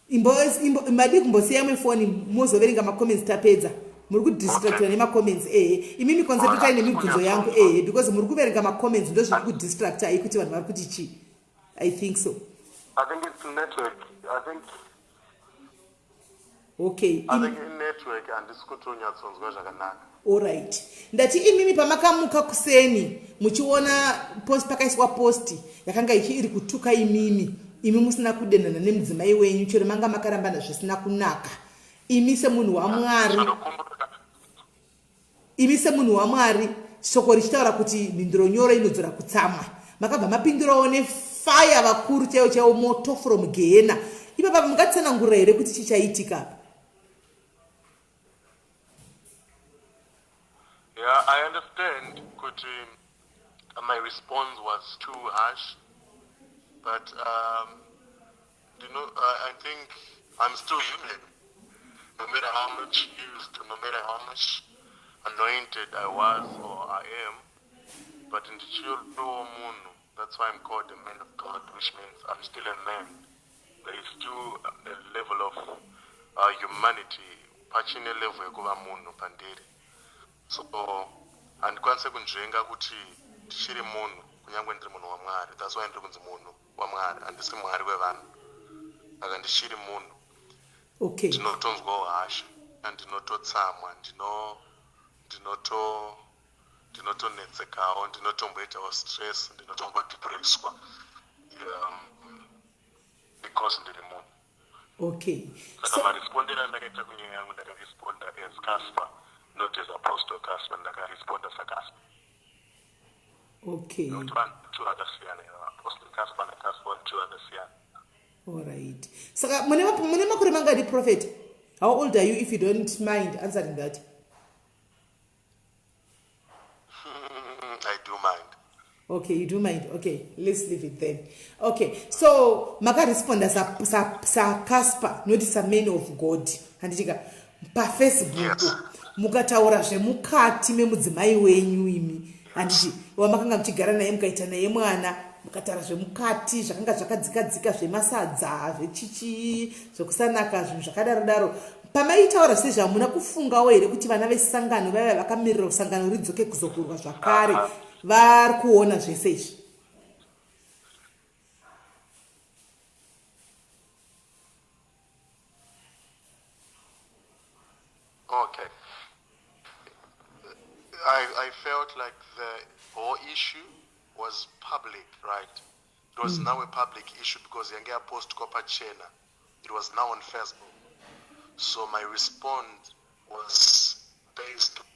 Madi kumbosiya imwe foni, mozoverenga macomments tapedza. Muri kudistractwa nemacomments. Ehe, imimi concentratai nemibvunzo yangu. Ehe, because muri kuverenga macomments, ndo zviri kudistractai kuti vanhu vari kuti chii. I think so. I think it's network. I think I think network, handisi kutonyatsonzwa zvakanaka. Alright, ndati imimi pamakamuka kuseni muchiona post, pakaiswa post yakanga ichi iri kutuka imimi, imi musina kudenhana nemudzimai wenyu, chero manga makarambana zvisina kunaka, imi semunhu waMwari, imi semunhu waMwari, shoko richitaura kuti mhinduro nyoro inodzora kutsamwa, makabva mapindurawo nefire, vakuru chaiwo chaiwo, moto from gehena. Ipapa mungatsanangurira here kuti chichaitika apa? Yeah, I understand kuti my response was too harsh, but I think I'm still human. No matter how much used, no matter how much anointed I was or I am, but ndichiriwo munhu. That's why I'm called a man of God, which means I'm still a man. There is still a level of humanity, pachine level yekuva munhu pandiri. So handikwanisi kunzvenga kuti ndichiri munhu kunyange ndiri munhu waMwari. That's why ndiri kunzi munhu waMwari, handisi Mwari wevanhu, saka ndichiri munhu. Ndinotonzwawo hasha, ndinototsamwa, ndinotonetsekawo, ndinotomboitawo stress, ndinotombodepresswa, because ndiri munhu. Saka marespondero andakaita kunyaya yangu, ndakaresponda as Casper, not as Apostle Casper. Ndakaresponda saCasper nekuti vanhu two vakasiyana. Apostle Casper naCasper two vakasiyana. Alright, saka mune makore mangani, prophet? How old are you, if you don't mind answering that? I do mind. Okay, you do mind. Okay, let's leave it then. Okay, so makaresponda saCasper, sa not saman of God, handitika, paFacebook. Yes. Mukataura zvemukati memudzimai wenyu imi, handiti, wamakanga muchigara naye, mukaita naye mwana, mukataura zvemukati zvakanga zvakadzikadzika, zvemasadza, zvechichi, zvekusanaka, zvinhu zvakadaro daro. Pamaitaura sezvamuna kufungawo here kuti vana vesangano vaiva vakamirira sangano ridzoke kuzokurwa zvakare vari kuona zvese izvi? Okay. I felt like the whole issue was public, right? It was now a public issue because yange yapostwa pachena. It was now on Facebook. So my response was based on,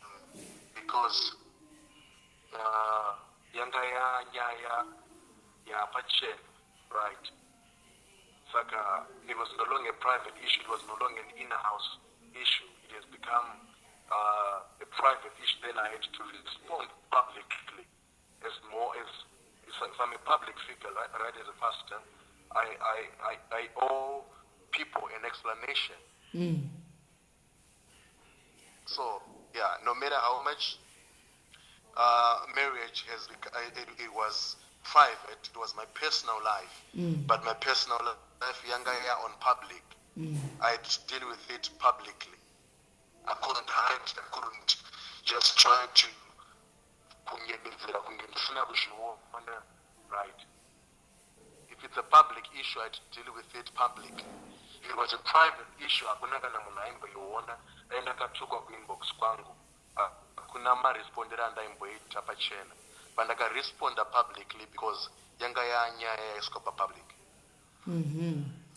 because yanga yanyaya yapachena, right? Saka it was no longer a private issue. It was no longer an in-house issue. It has become a private issue. Then I had to respond publicly as more as if I'm a public figure, right, as a pastor, I owe people an explanation. So, yeah, no matter how much marriage has, it was private, it was my personal life, but my personal life, yanga ya on public. I had to deal with it publicly. I couldn't hide, I couldn't just try to kunyebedzera kunge ndisina kuzviona, right? If it's a public issue, I had to deal with it publicly. If it was a private issue, hakuna kana munhu aimboiona, dai ndakatukwa kuinbox kwangu, hakuna marespondero andaimboita pachena. But ndakaresponda publicly because yanga yanyaya yaiswa papublic.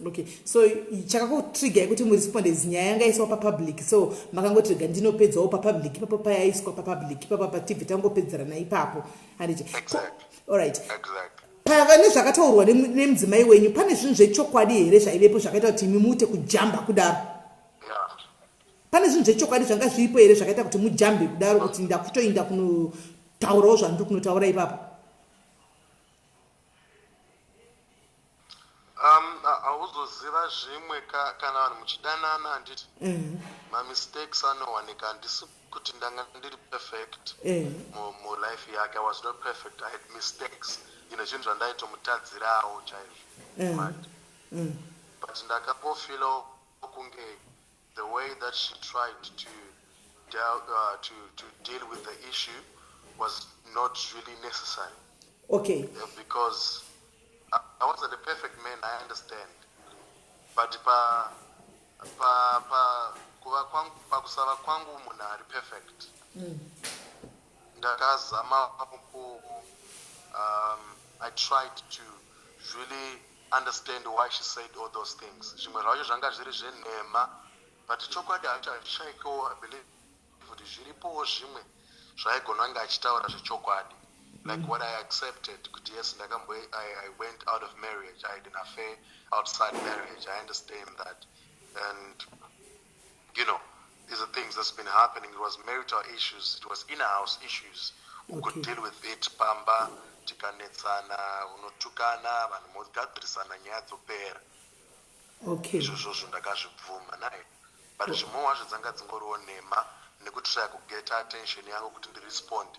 Okay, so chakakutrigger kuti muresponde nyaya yanga yaiswa papublic, so makangotrigger ndinopedzawo papublic ipapo payaiswa papublic ipapo patibve tangopedzerana ipapo, handiti? Exactly. Alright. Exactly. Pane zvakataurwa nemudzimai wenyu, pane zvinhu zvechokwadi here zvaivepo zvakaita kuti imi muite kujamba kudaro? Yeah. Pane zvinhu zvechokwadi zvanga zviripo here zvakaita kuti mujambe kudaro, kuti ndakutoinda kunotaurawo zvandiri kunotaura ipapo? Hauzoziva zvimwe kana vanhu muchidanana, handiti? Mamistakes anowanika. Handisi kuti ndanga ndiri perfect mulife yake. I was not perfect, I had mistakes, zvinhu zvandaitomutadzirawo chaizvo, right? But ndakambofeela kunge the way that she tried to deal with the issue was not really necessary. Because I wasn't a perfect man, I understand. But pa pa pa kuva kwangu, pakusava kwangu munhu ari perfect, ndakazama ku I tried to really understand why she said all those things. Zvimwe zvacho zvanga zviri zvenhema, but chokwadi hacho hachishaikewo. I believe kuti zviripowo zvimwe zvaigona kunge achitaura zvechokwadi, like what I accepted kuti yes, ndakambo I went out of marriage, I had an affair outside marriage. I understand that, and these are things that's been happening. It was marital issues, it was in-house issues. We could deal with it pamba, tikanetsana, unotukana, vanhu mogadzirisana, nyaya dzopera. Izvozvozvo ndakazvibvuma naye, but zvimwe wacho dzanga dzingoriwo nhema nekutrya kugeta attention yangu kuti ndirespond.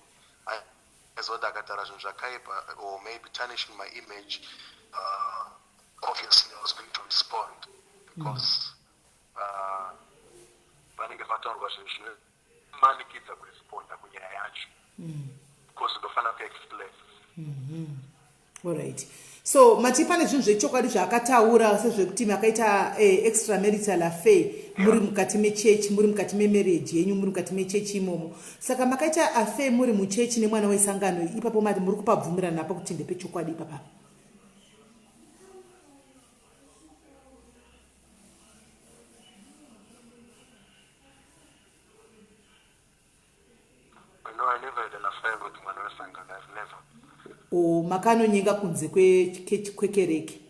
Aizoti akataura zvinhu zvakaipa or maybe tarnishing my image, obviously I was going to respond because panenge pataurwa zvinhu zvinomanikidza kuresponda kunyaya yacho, because ndofanira kuexplain. Alright, so mati pane zvinhu zvechokwadi zvaakataura, sezvekuti makaita extramarital affair muri mukati mechechi, muri mukati memarriage yenyu, muri mukati mechechi imomo. Saka makaita affair muri muchechi nemwana wesangano ipapo, mati muri kupabvumirana napo kuti ndepechokwadi ipapa? No, I never had an affair with mwana wesangano. I've never. O makanonyenga kunze kwekereke?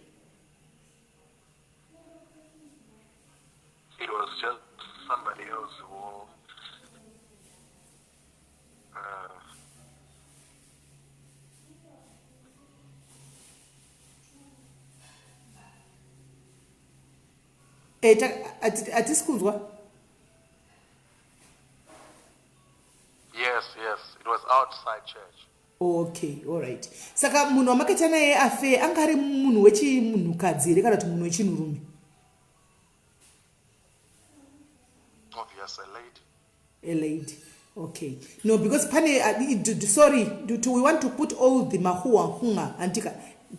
It was just somebody else who Hatisi kunzwa. Yes, it was outside church. Okay, alright. Saka munhu wamakaita naye affair anga ari munhu wechimunhukadzi here kana kuti munhu wechinhurume? Obvious, a lady. A lady, okay. No, because pane sorry, we want to put all the mahuwa hunga andika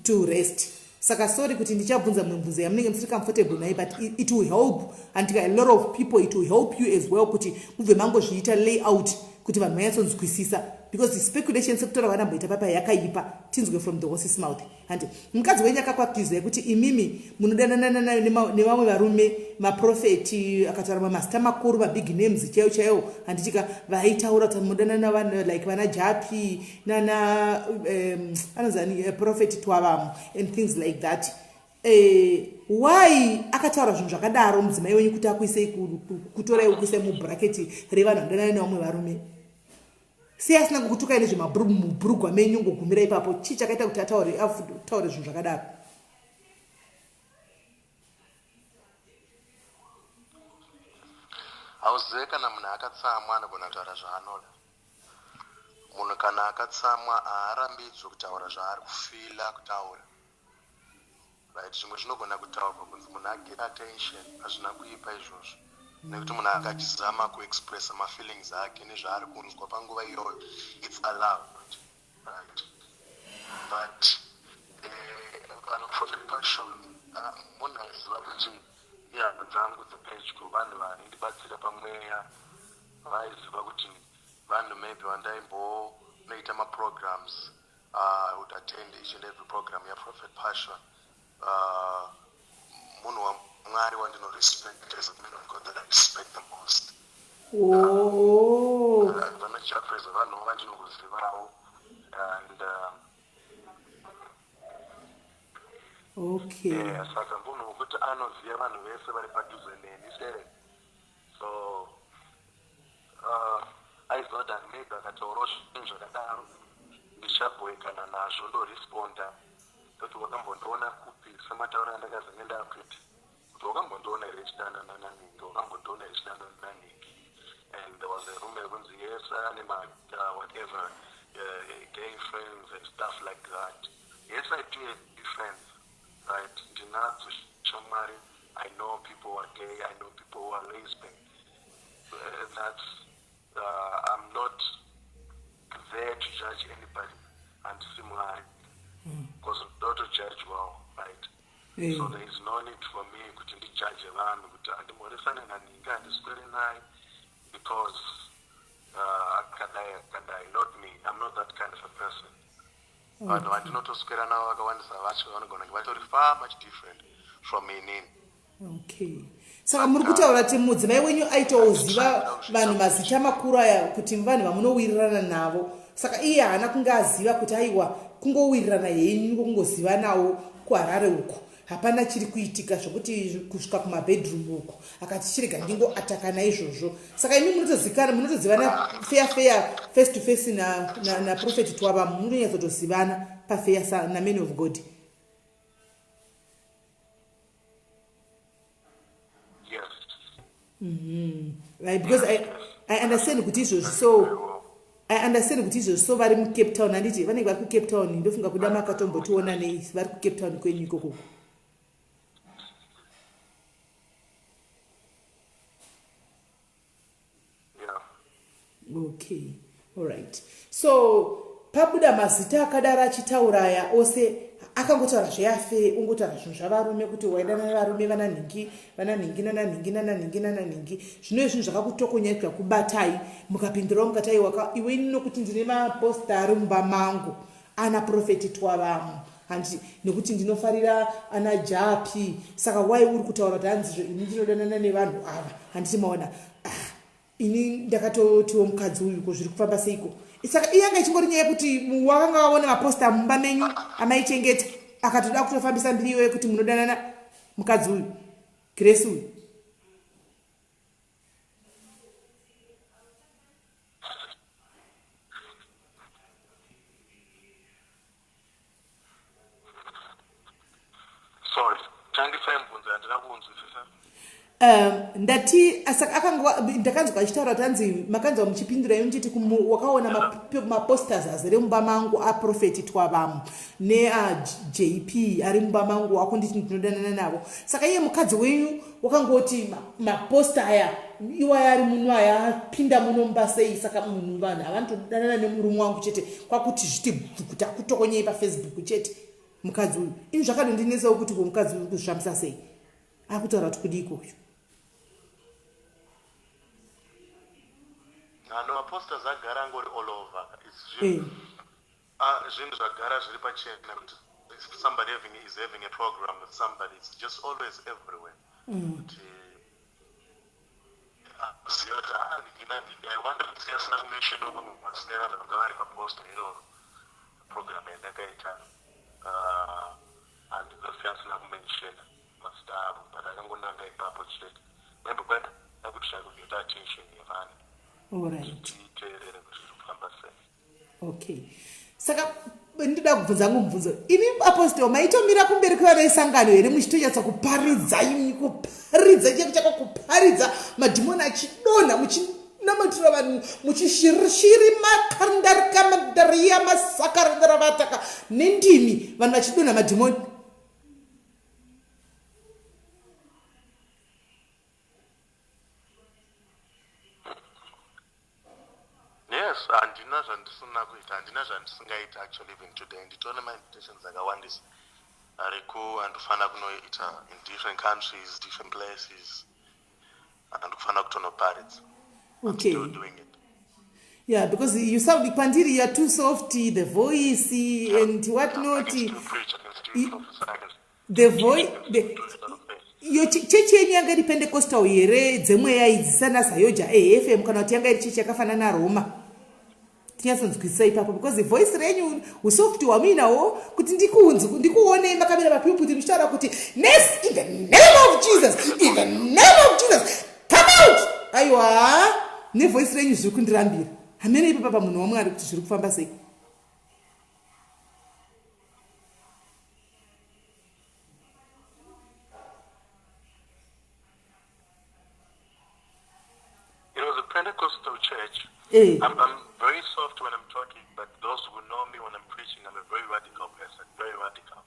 to rest. Saka sorry kuti ndichabvunza mibvunzo yamunenge musiri comfortable naye, but it will help andika a lot of people. It will help you as well kuti mubve mangozviita layout kuti vanhu vanyatsonzwisisa, because the speculation, sekutaura vanamboita papa, yakaipa. Tinzwe from the horse's mouth, handi? Mukadzi wenyu akakuaccusai kuti imimi munodanana nevamwe varume, maprofeti, akataura mamazita makuru, mabig names chaiwo chaiwo, handitika? Vaitaura kuti munodanana like vana Japi nana anonzani prophet Twavamo and things like that. Why akataura zvinhu zvakadaro mudzimai wenyu, kuti akuisei, kutorai kuisai mubracket revanhu vanodanana nevamwe varume? Sei asina kukutukai nezvemabhurugwa menyu ngogumira ipapo? Chii chakaita kuti ataure ataure zvinhu zvakadaro? Hauzive kana munhu akatsamwa anogona kutaura zvaanoda. Munhu kana akatsamwa haarambidzwi kutaura zvaari kufila kutaura. Right, zvimwe zvinogona kutaurwa kunzi munhu aget attention, hazvina kuipa izvozvo nekuti munhu akachizama kuexpressa mafeelings ake nezvaari kunzwa panguva iyoyo, it's allowed, right? But vanhu Prophet Passion, munhu aiziva kuti ihama dzangu dzepedyo, vanhu vaindibatsira pamweya, vaiziva kuti vanhu maybe vandaimbonoita maprograms. I would attend each and every program yaProphet Passion. Munhu waMwari wandinorespect, as a man of God that I respect the most. Vana Jeffries vanhu vandinokuzivawo and yeah, saka munhu wekuti anoziva vanhu vese vari padhuze neni sere, so aiziva kuti maybe akataurawo zvinhu zvakadaro ndichabhoekana nazvo, ndoresponda toti wakambondiona kupi, sematauro andakazenge ndakuita kuti wakambondiona here chidanana naningi, wakambondiona here chidanana naningi. And there was a rumor yekunzi yes, ane ma whatever gay friends and stuff like that. Yes, I do have gay friends, right? Ndinadzo shamwari. I know people who are gay, I know people who are lesbian. That's I'm not there to judge anybody, handisi Mwari, because ndotojudge well, right? So there is no need for me kuti ndijaje vanhu kuti handimhoresane naningi, handiswere naye because akadai akadai. Not me, I'm not that kind of a person. Vanhu vandinotoswera navo vakawandisa vacho vanogona kunge vatori far much different from inini. Okay, saka muri kutaura kuti mudzimai wenyu aitoziva vanhu mazita makuru aya, kuti vanhu vamunowirirana navo. Saka iye haana kunge aziva kuti aiwa, kungowirirana henyu, kungozivanawo kuHarare uku, hapana chiri kuitika zvokuti kusvika kumabedroom uku. Akati chirega ndingoataka naizvozvo. Saka imi munotozikana, munotozivana fair fair, face to face naProphet na Twava, munonyatsotozivana pafair naman of God? Yes. Right, because I understand kuti izvozvi, so I understand kuti izvozvi so vari muCape Town, handiti? Vanenge vari kuCape Town, ndofunga kuda makatombotiona nei, vari kuCape Town kwenyu ikokoko. Yeah. Okay, alright. So pabuda mazita akadaro achitaura aya ose, akangotaura zveafe, ungotaura zvinhu zvavarume, kuti waidana nevarume vananhingi, vananhingi, nananhingi, nananhingi, nananhingi. Zvino zvinhu zvakakutokonyai, zvikakubatai, mukapindurawo mukati aiwaka iwe ini nokuti ndine maposta ari mumba mangu ana Prophet Twavamu, handiti? Nekuti ndinofarira ana Japi, saka wai uri kutaura kuti hanzizvo ini ndinodanana nevanhu ava, handiti? Maona, ah, ini ndakatotiwo mukadzi uyu ko zviri kufamba seiko? Saka iyanga ichingori nyaya yekuti wakanga waona maposta mumba menyu amaichengeta, akatoda kutofambisa mbiri iyoyo yekuti munodanana, mukadzi uyu Grace uyu. Sorry, tangisai mubvunzo, handina kuunzwisisa. Ndati saka akanga ndakanzwa achitaura kuti hanzi makanzwa muchipindura imi muchiti wakaona maposters azere mumba mangu aProphet Twavamu neaJP ari mumba mangu, akunditi ndinodanana navo. Saka iye mukadzi wenyu wakangoti maposta aya iwaya ari muno aya apinda muno mumba sei? Saka munhu vanhu havanotodanana nemurume wangu chete, kwakuti zviti kuti akutokonyei paFacebook chete mukadzi uyu. Ini zvakadondinesawo kuti ko mukadzi uyu kuzvifambisa sei, akutaura kuti kudiko uyu? No, maposters agara angori all over. It's zvinhu zvinhu zvagara zviri pachena kuti if somebody is having a program with somebody, it's just always everywhere. Kuti ziva kuti I wonder kuti asina kumentionwa mamwe mazita evanhu vanga vari paposter iroro, program yandakaita, handinosi asina kumenshena mazita avo, but akangonanga ipapo chete, maybe kwaida kuti zvakugeta attention yevanhu, titeerere kuti zviri kufamba. kufamba sei. Okay, saka ndoda kubvunza hangu mubvunzo. Imi apostle, maitomira kumberi kwevana vesangano here muchitonyatsa kuparidza, imi kuparidza chako chako, kuparidza madhimoni achidonha, muchinamatira vanhu, muchishirishiri makandarikamadariya masakarandaravaataka nendimi, vanhu vachidonha madhimoni? Yes, handina zvandisina kuita, handina zvandisingaita. Actually, even today nditone mainvitations akawandisa ariko andikufanira kunoita in different countries, different places, andikufanira kutonoparidza. Still doing it. Yeah, because you sound, kwandiri you are too soft, the voice and what not. I can still preach, I can still prophesy, I can The voice, the do a lot of things. Iyo chechi yenyu yanga iri Pentecostal here, dzemweya idzi sana ZAOGA AFM, kana kuti yanga iri chechi yakafanana naRoma? Tinyatsonzwisisa ipapo, because voice renyu, usoft hwamuinawo, kuti ndikuonei makamira papulpit muchitaura kuti, "Nes, in the name of Jesus, in the name of Jesus, come out," aiwa, nevoice renyu zviri kundirambira. Hamene ipapa pamunhu waMwari kuti zviri kufamba sei. It was a Pentecostal church. I'm very soft when I'm talking, but those who know me when I'm preaching, I'm a very radical person, very radical.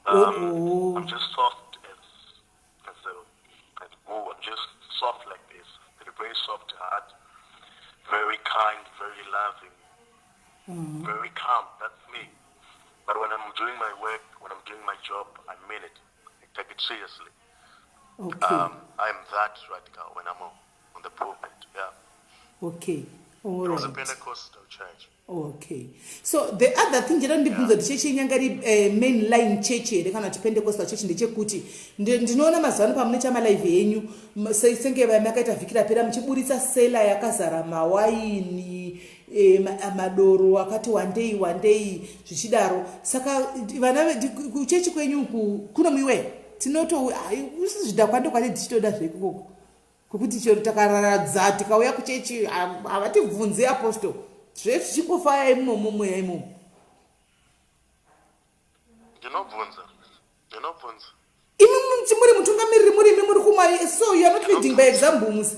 Oh. I'm just soft as wool. I'm just soft like this. Very, very soft heart, very kind, very loving, very calm. That's me. But when I'm doing my work, when I'm doing my job, I mean it. I take it seriously. I'm that radical when I'm on the pulpit. Yeah. All It was a Pentecostal church. Okay, so the other thing chada ndibvunza kuti chechi yenyanga iri main line church here kana kuti Pentecostal church, ndechekuti ndinoona mazuva ano pamunoita malive enyu, senge makaita vhiki rapera, muchiburitsa cellar yakazara mawaini, madoro akati wandei wandei zvichidaro. Saka vana kuchechi kwenyu uku kunomwiwe? Tinoto usi zvidhakwa ndokwati tichitoda zvekukoko kwekuti chero takararadza tikauya kuchechi, havatibvunzi, apostle, zve tichingofaya imomo, mweya imomo. Ndinobvunza, ndinobvunza. Imi muri mutungamiriri, muri imi muri kumwa, so you are not leading by example musi.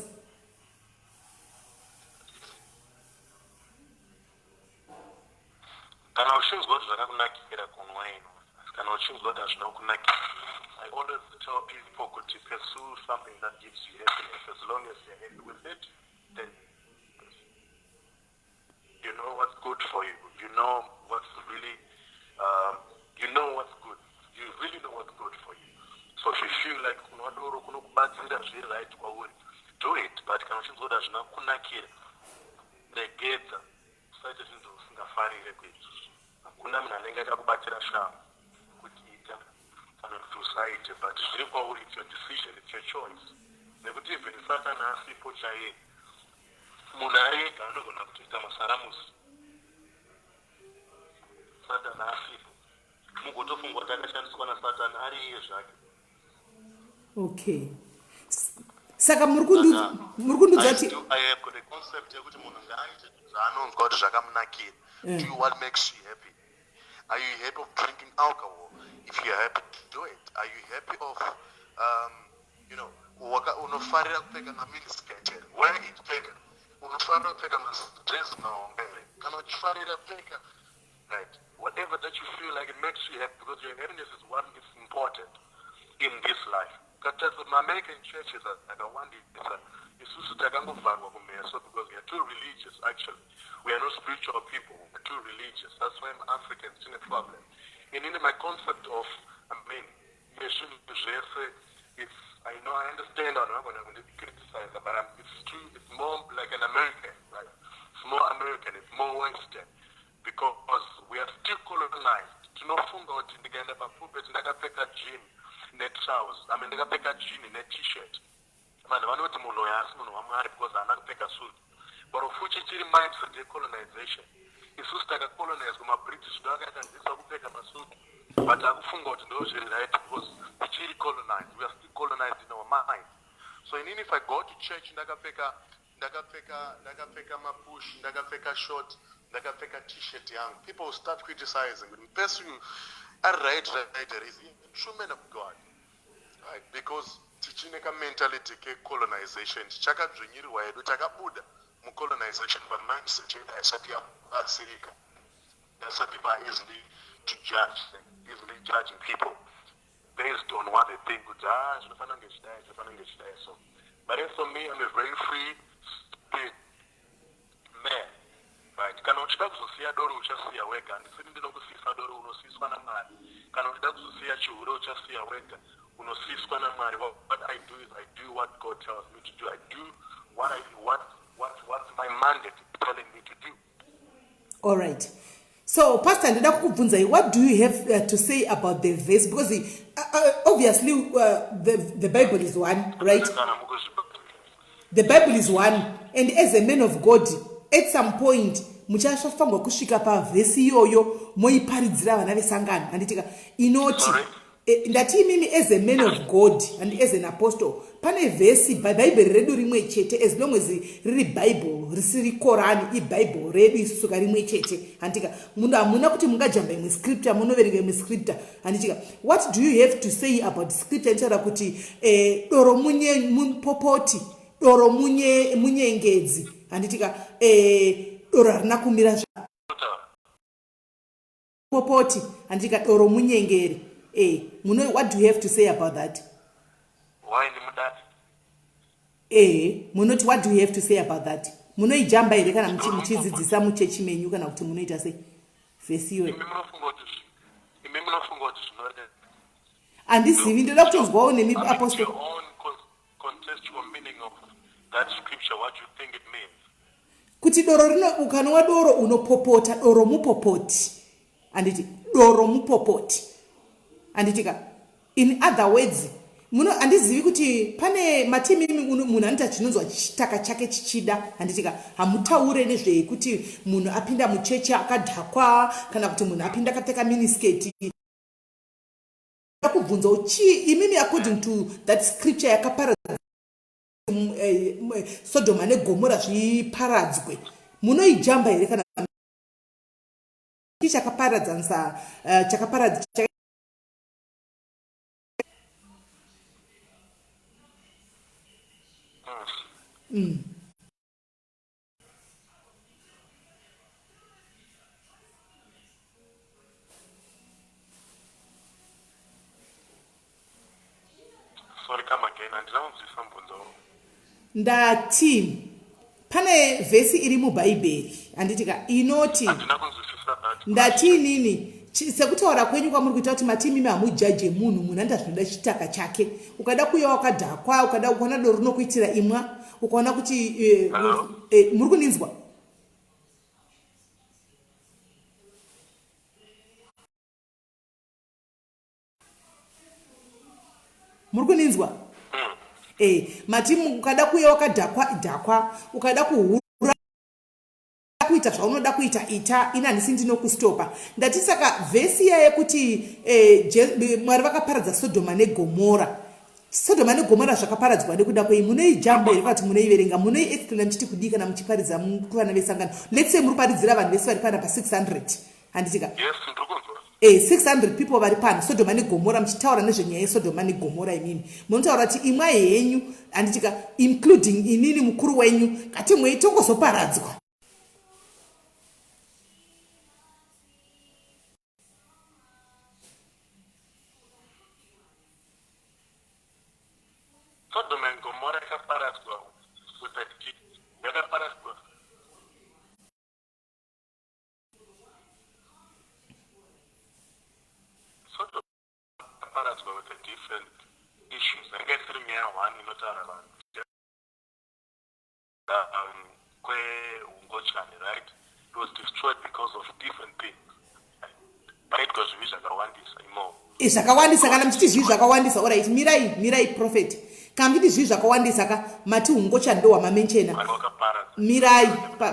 Kana uchinzwa kuti zvakakunakira kunwa ino, kana uchinzwa kuti hazvina kukunakira, I always tell people kuti pursue something that gives you happiness. As long as you're happy with it, then you know what's good for you. You know what's really you know what's good. You really know what's good for you. So if you feel like kunwa doro kunokubatsira, zviri right kwauri, do it. But kana uchinzwa kuti hazvina kukunakira, regedza. Usaite zvinhu zvausingafarire kuita. Hakuna munhu anenge akakubatira shamhu kuti ita kana kuti usaite, but zviri kwauri. It's your decision, it's your choice, nekuti even Satani asipo chaiye, munhu ari ega anogona kutoita masaramusi. Satani asipo, mugotofunga kuti akashandiswa naSatani, ari iye zvake. Okay, saka muri kundudza kuti I have got a concept yekuti munhu ngaaite zvaanonzwa kuti zvakamunakira. Do what makes you happy. Are you happy of drinking alcohol? If you're happy, do it. Are you happy of unofarira kupfeka maminiskirt here? Wear it, pfeka. Unofarira kupfeka madress mahombe here? Kana uchifarira, pfeka, right? Whatever that you feel like it makes you happy, because your happiness is what is important in this life. Katarisa maAmerican churches akawandisa, isusu takangovharwa kumeso because we are too religious. Actually, we are not spiritual people, we are too religious. That's why Africans tine problem. Inini my concept of, I mean, yezvinhu zvese, it's, I know, I understand vanhu vagona kundicriticize, but it's true. It's more like an American, right? It's more American, it's more Western, because we are still colonized. Tinofunga kuti ndikaenda papulpit ndakapfeka jean netrousers, I mean, ndakapfeka jean net-shirt, vanhu vanoti munhu uyu haasi munhu waMwari because haana kupfeka suit. But of which ichiri mindset yecolonization. Isusu takacolonizwa, maBritish ndo akatadzisa kupfeka masuit, but akufunga kuti ndo zviri right because tichiri colonized. We are still colonized in our mind. So inini, if I go to church ndakapfeka Ndakapfeka, ndakapfeka mapush, ndakapfeka short, ndakapfeka t-shirt yangu. People will start criticizing kuti mupesi uyu ari right right here, is he a true man of God? Right? Because tichine kamentality kecolonization, tichakadzvinyirirwa hedu, takabuda mucolonization, but mindset yedu haisati yabatsirika. That's why people are easily to judge, easily judging people based on what they think kuti ah zvinofanira kunge zvidai, zvinofanira kunge zvidai. So but as for me, I'm a very free spirit man, right? Kana uchida kuzosiya doro uchasiya wega, handisini ndinokusiyisa doro, unosiyiswa naMwari. Kana uchida kuzosiya chihure uchasiya wega, unosiyiswa naMwari. What I do is I do what God tells me to do. I do what I what what what's my mandate telling me to do. All right. So, Pastor, ndoda kukubvunzai, what do you have to say about the verse? Because obviously the Bible is one, right? Kana mukuzvibata. The Bible is one. And as a man of God, at some point, muchafanirwa kusvika pavhesi iyoyo moiparidzira vana vesangano, handitika? Inoti Sorry? Ndati imimi as a man of God and as an apostle, pane vhesi, bhaibheri redu rimwe chete, as long as riri Bible risiri Korani, ibhaibheri redu isusu ka rimwe chete, handitika? Munhu hamuna kuti mungajamba imwe scripture, munoverenga imwe scripture, handitika? What do you have to say about scripture inotaura kuti doro mupopoti, doro munyengedzi, handitika? Doro harina kumira popoti, handitika? Doro munyengeri. Muno, what do you have to say about that? Why ndimudati? Munoti what do you have to say about that? Munoijamba here kana muchidzidzisa muchechi menyu, kana kuti munoita sei vhesi iyoyo? Imi munofunga kuti zvinoreva? Handizivi, ndoda kutonzwawo nemi, I mean, apostle. your own contextual meaning of that scripture, what you think it means. Kuti doro rino, ukanwa doro unopopota, doro mupopoti, handiti? Doro mupopoti, handitika? In other words, muno handizivi kuti pane matimimi munhu anoita chinonzwa chitaka chake chichida, handitika? Hamutaure nezvekuti munhu apinda muchechi akadhakwa, kana kuti munhu apinda akapfeka miniskirt. Kubvunzawo chii imimi, according to that scripture yakaparadza Sodoma neGomora zviparadzwe, munoijamba here kana chakaparadzanisa chakaparadza Sorry, come again. Handina kunzwisa mubvunzo. Ndati pane vhesi iri mubhaibheri, handitika, inoti Handina kunzwisisa that. Ndati inini sekutaura kwenyu kwamuri kuita kuti mati imimi hamujaje munhu, munhu anoita zvinoda chitaka chake. Ukada kuuya wakadhakwa, ukada ukaona doro rinokuitira, imwa. Ukaona kuti Hello? Muri kuninzwa? Muri kuninzwa? Mati ukada kuuya wakadhakwa, dhakwa. Ukada kuhura, kuita zvaunoda kuita, ita. Ini handisi ndinokustopa. Ndati saka vhesi iya yekuti Mwari vakaparadza Sodhoma neGomora, Sodhoma neGomora zvakaparadzwa nekuda kwei? Munoijamba here kana kuti munoiverenga, munoiexplaina muchiti kudii kana muchiparidza kuvana vesangano? Let's say muri kuparidzira vanhu vese vari pana pa600, handitika? Yes, ndiri kunzwa. 600 people vari pano, Sodhoma neGomora, muchitaura nezvenyaya yeSodhoma neGomora, imimi munotaura kuti imwai henyu, handitika, including inini mukuru wenyu, ngatimwei tongozoparadzwa? Sodom and Gomorrah yakaparadzwa with a yakaparadzwa. Sodom yakaparadzwa with a different issues. Yanga isiri nyaya one inotaura vanhu kweungochani, right? It was destroyed because of different things. Paitwa zvivi zvakawandisa imomo. Zvakawandisa, kana muchiti zvivi zvakawandisa, alright, mirai, mirai, prophet. Kana muchiti zvivi zvakawandisa ka, mati ungochani ndo wamamenchena. Mwari wakaparadza Mirai,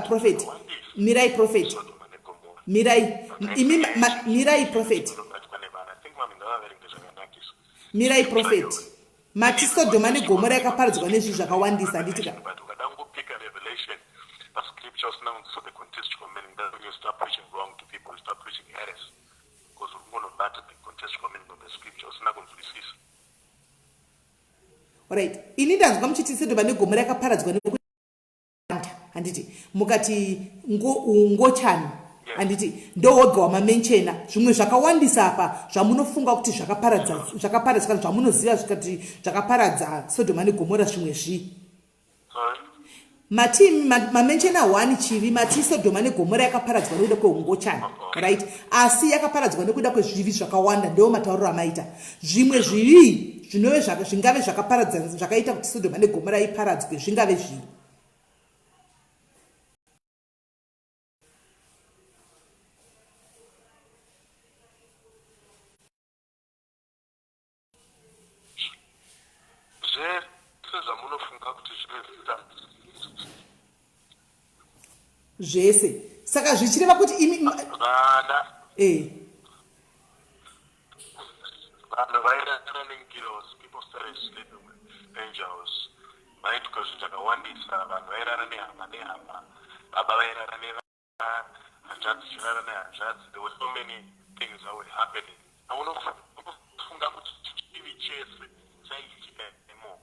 prophet. Zvakawandisa. Mirai, prophet. Sodoma neGomora. Mirai. Imi mirai, prophet. Zvinobatwa nevanhu. I think vanhu ngavaverenge zvakanakisa. Mirai, prophet. Mati Sodoma neGomora yakaparadzwa nezvivi zvakawandisa, handitika? But ukada kungopika Revelation Right, ini ndanzwa muchiti Sodoma neGomora yakaparadzwa nekuanda, handiti? Mukati ungochani, handiti? Ndowoga wamamenchena. Zvimwe zvakawandisa apa zvamunofunga kuti zvakaparadza, zvakaparadza kana zvamunoziva zvikati zvakaparadza Sodoma neGomora, zvimwe zvii? Mati mamenchena one chivi, mati Sodoma neGomora yakaparadzwa nekuda kweungochani, right? Asi yakaparadzwa nekuda kwezvivi zvakawanda, ndo matauriro amaita. Zvimwe zvivi zvinove zvingave zvakaparadza, zvakaita kuti Sodoma neGomora iparadzwe, zvingave zvii? Zvese zvamunofunga kuti zvine zita. Zvese. Saka zvichireva kuti imi vana vanhu vairara nengirozi, people started sleeping with angels, vaitwa zvinhu zvakawandisa. Vanhu vairara nehama nehama, baba vairara nehanzvadzi, chirara nehanzvadzi. There were so many things that were happening. Unofunga kuti chivi chese chaiitika imomo?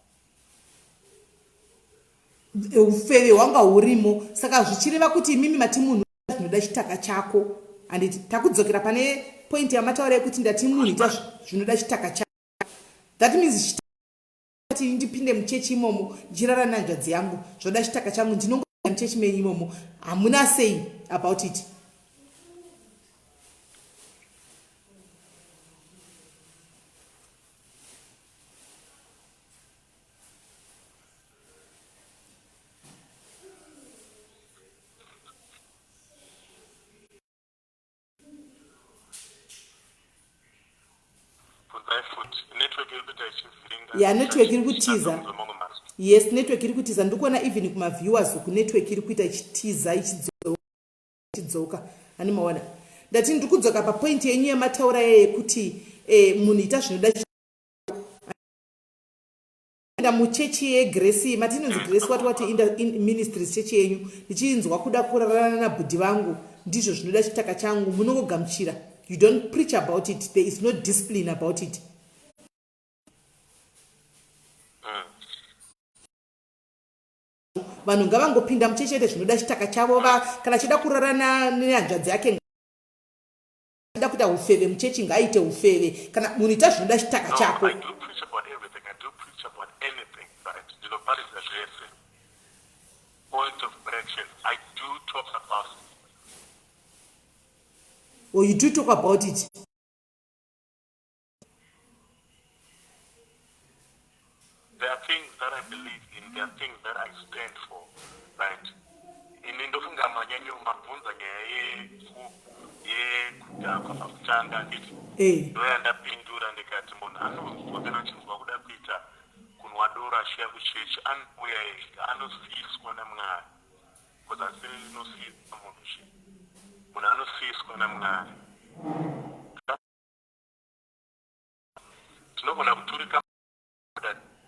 Ufeve hwanga hurimo. Saka zvichireva kuti imimi mati munhu zvinoda chitaka chako, handiti? Takudzokera pane point yamataura yekuti ndati munhu ita zvinoda chitaka chako. That means chiti ndipinde muchechi imomo ndichirara nehanzvadzi yangu, zvoda chitaka changu, ndinongo muchechi menyu imomo, hamuna say about it. Bvunzai futi, network iri kuita ichivhiringa. Ya, network iri kutiza. Yes, network iri kutiza. Ndiri kuona even kumaviewers uku network iri kuita ichitiza, ichidzoka. Ani maona, ndati ndiri kudzoka papoint yenyu yamataura yekuti munhu ita zvinoda enda muchechi yeGrace, mati inonzi Grace what what in Ministries, chechi yenyu, ndichinzwa kuda kurarana nabhudhi vangu, ndizvo zvinoda chitaka changu, munongogamuchira. You don't preach about it, there is no discipline about it. Vanhu ngavangopinda muchechi ete zvinoda chitaka chavo va kana achida kurarana nehanzvadzi yake, achida kuita ufeve muchechi, ngaaite ufeve. Kana munhu ita zvinoda chitaka No, chako. I do preach about everything. I do preach about anything, right? Ndinoparidza zvese. Point of correction. I do talk about it. Or you do talk about it. There are things that I believe in. There are things that I stand for, right? Ini ndofunga manyanyo mabvunza nyaya yekudhakwa pakutanga, handiti? Ndoyandapindura ndikati munhu anonzwa, kana achinzwa kuda kuita kunwa doro achiuya kuchechi, anouya ega, anosiyiswa naMwari, because asiri ndinosiyisa munhu chi, munhu anosiyiswa naMwari. Tinogona kuturika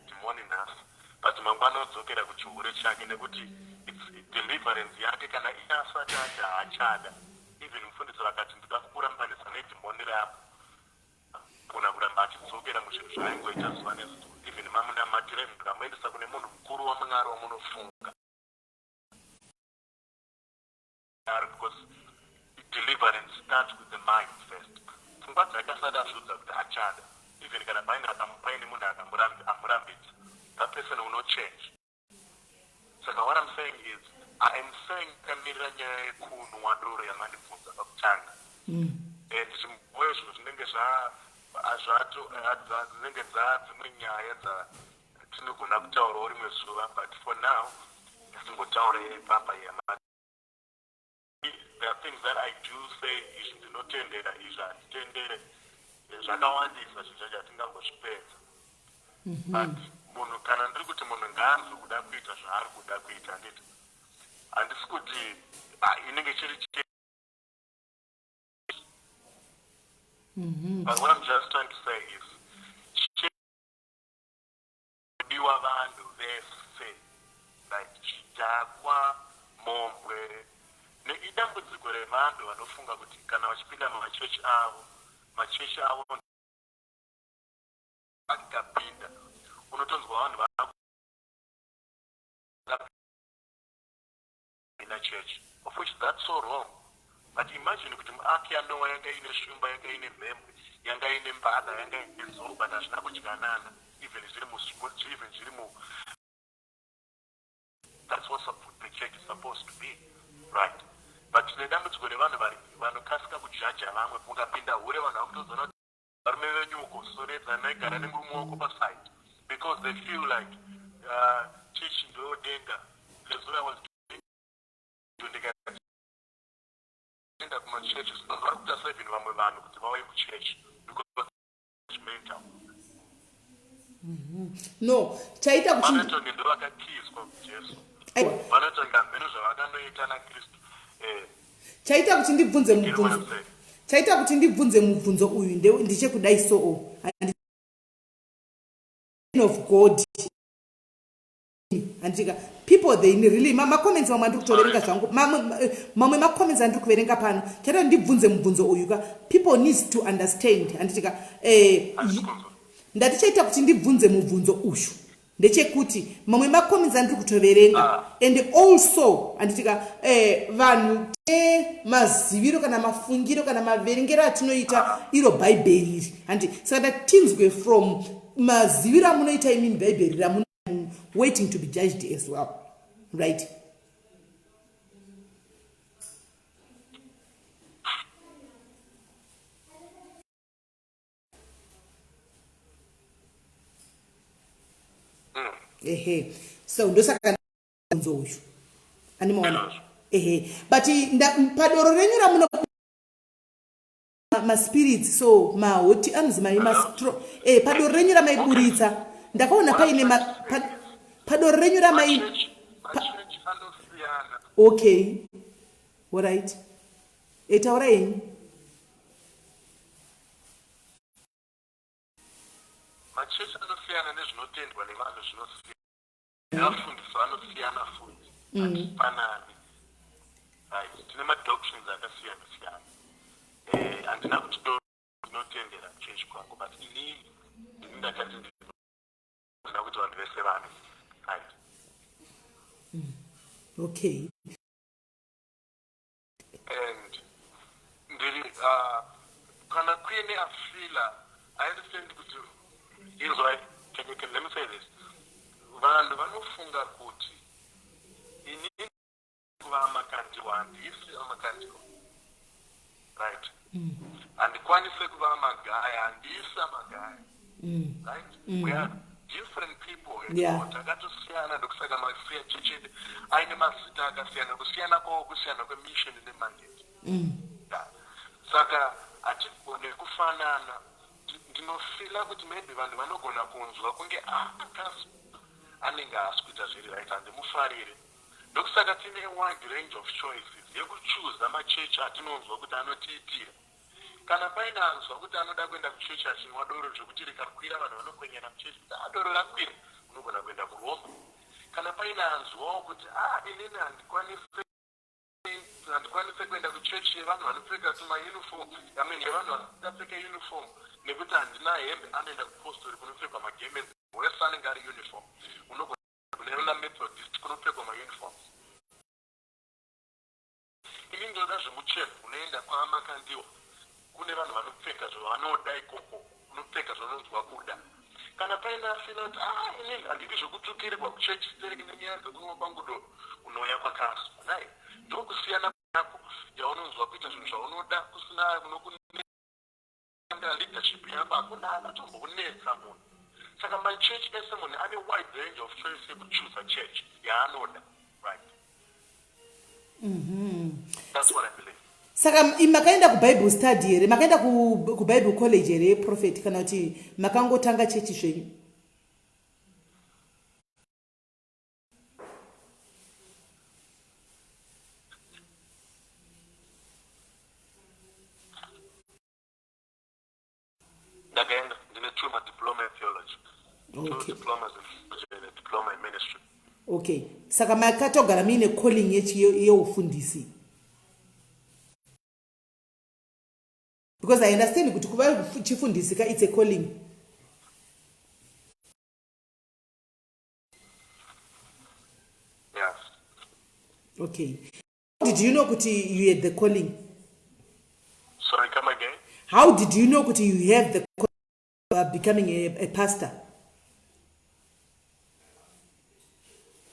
dhimoni nhasi, but mangwana odzokera kuchihure chake, nekuti its deliverance yake. Kana iye asati ati haachada, even mufundisi vakati ndoda kukurambanisa nedhimoni rako, agona kuramba achidzokera muzvinhu zvaaingoita zuva nezuva, even mamunamatira, even mukamuendesa kune munhu mukuru waMwari wamunofunga, because deliverance starts with the mind first. Pfungwa dzake asati azviudza kuti achada, even kana paine munhu amurambidza, that person will not change. Saka what I'm saying is, I am saying tamirira nyaya yekunwa doro yamandibvunza pakutanga, and zvimwe zvinhu zvinenge dzinenge dzadzimwe nyaya dzatinogona kutaurawo rimwe zuva, but for now ngatingotaurei ipapa yama. There are things that I do say, izvi ndinotendera, izvi handitendere. Zvakawandisa zvinhu zvacho, hatingambozvipedza. But munhu, kana ndiri kuti munhu ngaanzwe kuda kuita zvaari kuda kuita, handiti handisi kuti inenge chiri. But what I'm just trying to say is diwa vanhu vese, like chidhakwa, mombwe, neidambudziko revanhu vanofunga kuti kana vachipinda mumachechi avo, machechi avo akapinda, unotonzwa vanhu. vasina church, of which that's so wrong. But imagine kuti muark yaNoah yanga ine shumba, yanga ine mhembwe, yanga ine mbada, yanga ine nzou, but hazvina kudyanana even zviri mu even zviri mu That's what the church is supposed to be, right? But tine dambudziko revanhu vari vanokasika kujaja vamwe. Mukapinda hure vanhu vakutozoona kuti varume venyu uko soredzanai, gara nemurume wako paside because they feel like church ndo denga. Nezuro I was ndikaenda kumachurches, vari kuita seven vamwe vanhu kuti vauye kuchurch because judgmental. No, chaita kuti vanotonge ndo vakakiswa Jesu. Aiwa. Vanotonge hameno zvavakanoita naKristu. Chaita kuti ndibvunze You know what mubvunzo I'm saying? Chaita kuti ndibvunze mubvunzo uyu ndechekudai soo of God, handika? People, they really macomments mamwe andiri kutoverenga zvangu, mamwe macomments andiri kuverenga pano, chaita ndibvunze mubvunzo uyu ka, people needs to understand, handitika? Handisi kunzwa. Ndati chaita kuti ndibvunze mubvunzo uyu ndechekuti mamwe macomments andiri kutoverenga and also, handitika, vanhu tine maziviro kana mafungiro kana maverengero atinoita iro Bhaibheri iri, handi? Saka ndatinzwe from maziviro amunoita imimi Bhaibheri ramu waiting to be judged as well, right? Ehe, so ndosaka mubvunzo uyu animaona. Ndinazvo. Ehe, but padoro renyu ramuno maspirits, so mahoti anonzi mai mastro, padoro renyu ramaiburitsa ndakaona paine padoro renyu ramai Machechi anosiyana. Okay, alright, taura henyu. Machechi anosiyana nezvinotendwa nevanhu zvinosiyana, nevafundisi vanosiyana futi, hatifanani, right? Tine madoctrines akasiyana siyana. Handina kuti ndinotendera chechi kwangu, but inini ndini ndakati ndinoda kuti vanhu vese vave right. Okay. And ndiri kana kuine afila, I understand kuti inzwai, let me say this, vanhu vanofunga kuti inini kuva Makandiwa, handisi aMakandiwa, right? Handikwanise kuva Amagaya, handisi Amagaya, right? We are different people. Takatosiyana, ndokusaka masiya chechi edu aine mazita akasiyana. Kusiyana kwavo kusiyana kwemission nemandate. Yeah. Saka hatigone kufanana. Ndinofila kuti maybe vanhu vanogona kunzwa kunge akasu anenge haasi kuita zviri right, handimufarire. Ndokusaka tine wide range of choices yekuchuza machechi atinonzwa kuti anotiitira. Kana paine anzwa kuti anoda kuenda kuchechi achinwa doro zvekuti rikakwira vanhu vanokwenyana muchechi kuti a doro rakwira, unogona kuenda kuRoma. Kana paine anzwawo kuti a inini handikwanise kuenda kuchechi yevanhu vanopfeka tumauniform, I mean, yevanhu vasingapfeke uniform nekuti handina hembe, anoenda kupostori kunopfekwa magemenzi, wese anenge ari uniform. Unogona kunoona Methodist kunopfekwa mauniforms. Ini ndinoda zvemucheno, unoenda kwaMakandiwa kune vanhu vanopfeka zvavanoda ikoko, unopfeka zvaunonzwa kuda. Kana paine afina kuti a inini handidi zvekutukirirwa kuchechi stereki nenyaya dzekunwa kwangu doro, unouya kwakaswa nai. Ndokusiyana yako yaunonzwa kuita zvinhu zvaunoda kusina unokunanga leadership yako, hakuna anotombonetsa munhu. Saka machechi ese munhu ane wide range of choice yekuchuza church yaanoda, right? That's what I believe. Saka makaenda kuBible study here? Makaenda kuBible college here, prophet, kana kuti makangotanga chechi zvenyu? Ndakaenda, ndine two madiploma etheology, two diplomas in theology and a diploma in ministry. Okay, saka makatogara muine calling yeufundisi? Because I understand kuti kuva chifundisi ka, it's a calling. Yes. Okay. Did you know kuti you had the calling? Sorry, come again? How did you know kuti you have the calling, becoming a pastor?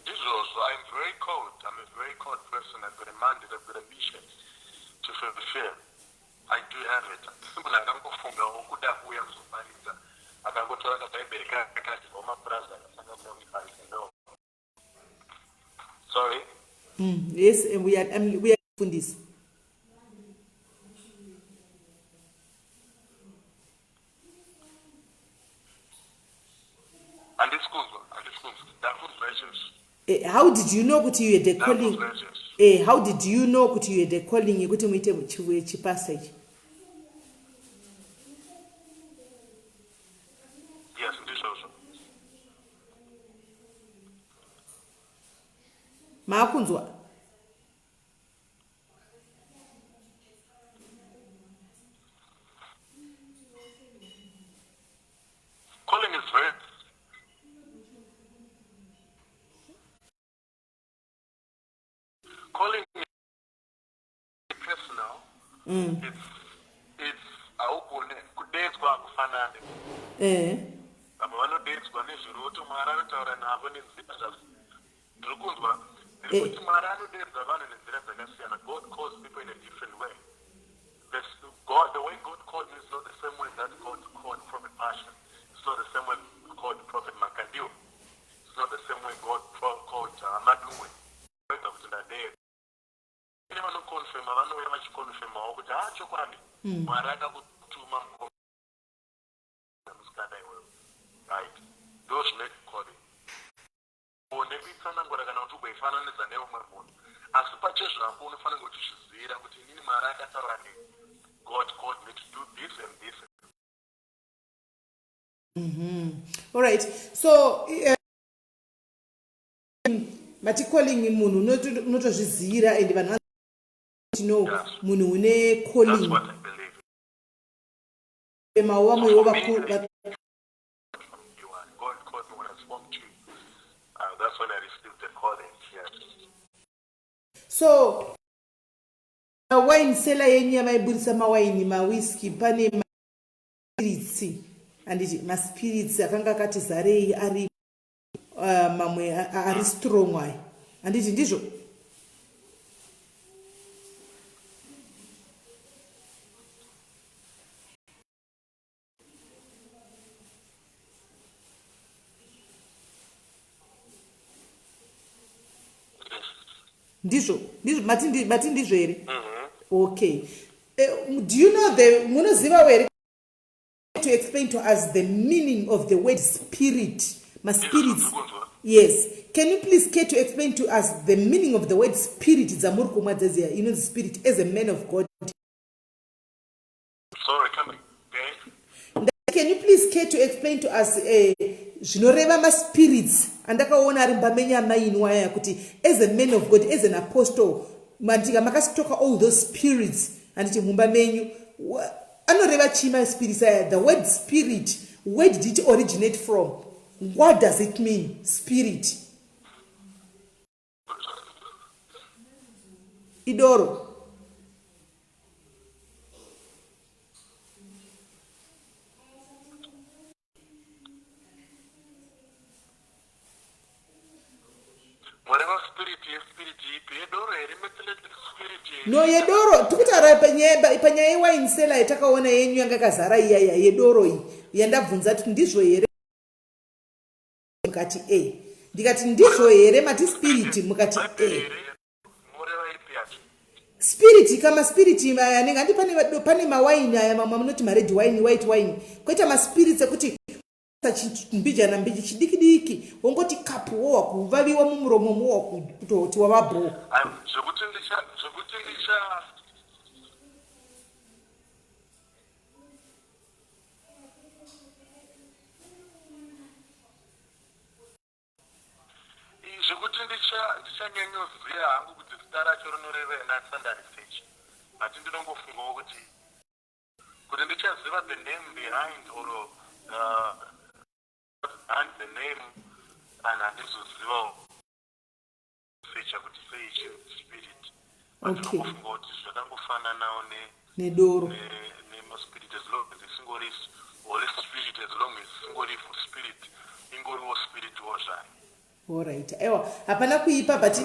Ndizvozvo, I'm very cold. I'm a very cold person. I've got a mandate, I've got a mission to fulfill. I do have it. Munhu akangofungawo kuda kuuya kuzoparidza, akangotora kabhaibheri kake mapurazi akatanga kuda kuiparidza. No. Sorry? Yes, and we are fundisi. Handisi kunzwa, handisi kunzwa. Ndakunzwa izvozvo. How did you know kuti you had a calling? Ndakunzwa izvozvo. How did you know kuti you had a calling yekuti muite chipastor ichi? Yes, ndizvozvo. Maakunzwa? Calling is very calling is personal. It's haugone kudedzwa hakufanani. Vamwe vanodedzwa nezviroto, Mwari anotaura navo nenzira zvazvo. Ndiri kunzwa, ndiri kuti Mwari anodedza vanhu nenzira dzakasiyana. God calls people in a different way. The way God called me is not the same way that God called Prophet Passion. It's not the same way God called Prophet Makandiwa. It's not the same way God called Madungwe. Rega kuti ndadedza. Kune vanokonfema, vanouya vachikonfemawo kuti ha, chokwadi Mwari akakutuma musikana iwewe, right? Ndo zvinoita calling. Nekuitsanangura kana kuti ugoifananidza neumwe munhu, asi pachezvako unofanira uchizvizivira kuti inini Mwari akataura neni. God called me to do this and this. All right, so mati calling munhu unotozvizivira and vanhu vanoti no, munhu une That's calling. what I believe. Mawo vamwewo For me, vakuru From day one, God called me when I was form two. That's when I received the calling. Yes. So wine cellar yenyu yamaibudisa mawaini, mawhisky, pane maspirits, handiti? Maspirits akanga akati zarei ari mamwe ari strong aya, handiti ndizvo? Ndizvo, ndizvo, mati ndizvo here? Okay. Do you know the munozivawo here to explain to us the meaning of the word spirit, maspirits? Kunzwa. Yes, can you please care to explain to us the meaning of the word spirit dzamuri kumwa dzeziya, inonzi spirit, as a man of God? Sorry, come again. Can you please care to explain to us zvinoreva maspirits andakaona ari mumba menyu amainwa aya, kuti as a man of God, as an apostle, mandika makasitoka all those spirits, handiti, mumba menyu? Anoreva chii maspirits aya? The word spirit, where did it originate from? What does it mean, spirit? Idoro. Mureva spirit yespirit ipi? Yedoro here, methylated spirit here? No, yedoro tikutaura panyaya yewine cellar yatakaona yenyu yanga yakazara iyaya yedoro iyi yandabvunza kuti ndizvo here, mukati a, ndikati ndizvo here, mati spirit, mukati a. Mureva ipi yacho? Spirit kama spirit aya anenge handi pane mawaini aya mamwe amunoti mared wine, white wine, kwoita maspirits ekuti mbijana mbiji chidiki diki wongoti kapu wowa kuvaviwa mumuromo mowa kutoti wava bho. Zvekuti ndicha zvekuti ndichanyanyoziva hangu kuti zita racho rinoreva ndasanda research, but ndinongofungawo kuti ndichaziva the name behind or behind the name and handizozivawo secha kuti sei chinzi spirit. But ndinongofunga kuti zvakangofananawo nedoro nemaspirit, as long as isingori holy spirit, as long as isingori spirit, ingoriwo spiritwo zvayo. Allright, aiwa, hapana kuipa, but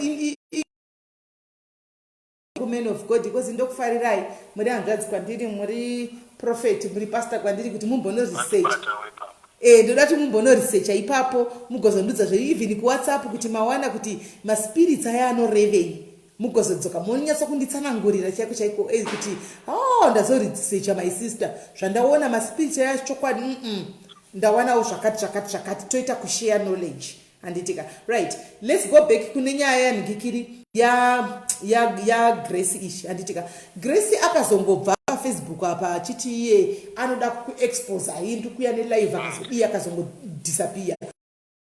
man of God, because ndokufarirai, muri hanzvadzi kwandiri, muri prophet, muri pastor kwandiri, kuti mumbonoresearch. E, ndoda kuti mumbonoresearcha ipapo, mugozondudza zvenyu even kuWhatsApp kuti mawana kuti maspirits aya anorevei, mugozodzoka monyatsa kunditsanangurira chaiko chaiko, kuti oh, ndazoresearcha, my sister, zvandaona maspirits aya, chokwadi ndawanawo zvakati zvakati zvakati, toita kushare knowledge, handitika? Right, let's go back kune nyaya yanhikikiri yaGrace ya, ya ishi, handitika? Grace akazongobva paFacebook apa achiti iye anoda kuexposa, haindi kuya nelive, akazodii, akazongodisappear.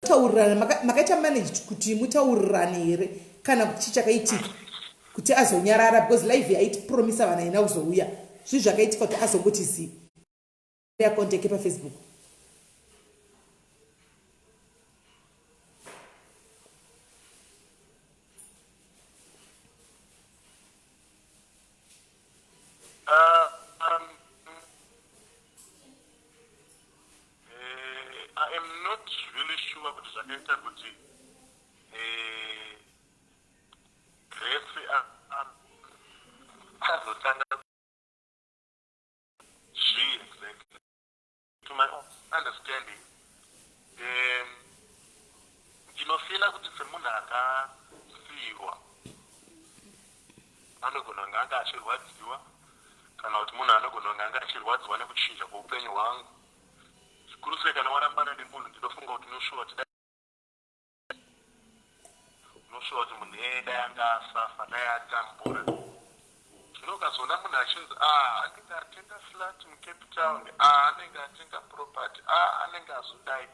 Taurirana, makaita manage kuti mutaurirane here, kana kuti chii chakaitika kuti azonyarara? Because live yaitipromisa vanhu haina kuzouya. Zvii zvakaitika kuti azongoti zi account yake paFacebook? I am not really sure kuti zvakaita kuti Grace azotanga zvii exactly. To my own understanding, ndinofeela kuti semunhu akasiyiwa anogona kunge anga achirwadziwa, kana kuti munhu anogona kunge anga achirwadziwa nekuchinja kweupenyu hwangu, zvikuru sei kana warambana nemunhu. Ndinofunga kuti unoshuwa kuti unoshuwa kuti munhu iyeye dai anga asafa, dai atambura. Zvino ukazoona munhu achinzi a anenge atenga flat muCape Town, a anenge atenga property, a anenge azodai,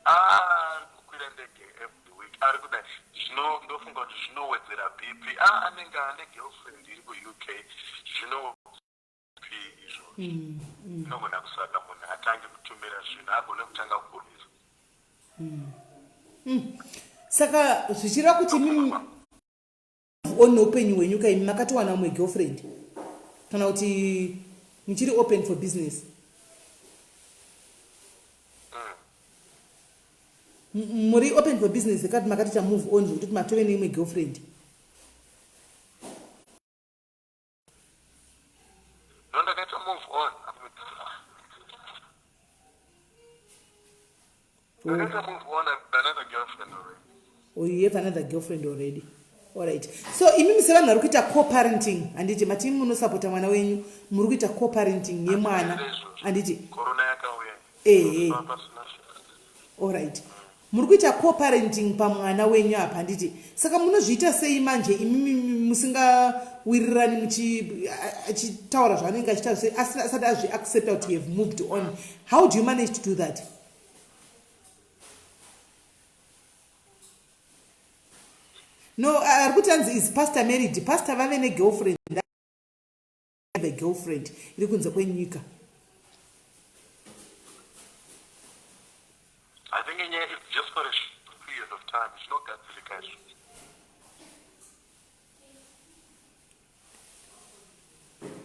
a ari kukwira ndege every week, ari kudai, zvino ndofunga kuti zvinowedzera BP. A anenge ane girlfriend iri kuUK, zvino p izvozvo zvinogona kusaka munhu atange kutumira zvinhu, agone kutanga kukurwisa. Saka zvichireva kuti mimi on neupenyu hwenyu kaimi makatowana umwe girlfriend, kana kuti muchiri open for business? Muri open for business kati makatoita move on zvekuti matove neimwe girlfriend? No, ndakaita move on. Ndakaita move on. I've another girlfriend already. Oh, you have another girlfriend already. Alright, so imimi sevanhu vari kuita co-parenting, handiti mati munosapota mwana wenyu, muri kuita co-parenting yemwana, handiti? Corona yakauya. Ehe, alright, muri kuita co-parenting pamwana wenyu apa, handiti? Saka munozviita sei manje imimi musingawirirani, achitaura zvaanenge achitaura sei, asati azviaccepta kuti you have moved on? How do you manage to do that? No, ari kuti anzi, is pastor married? Pastor vave negirlfriend, have a girlfriend iri kunze kwenyika. I think inyaya, it's just for a short period of time, zvinogadzirika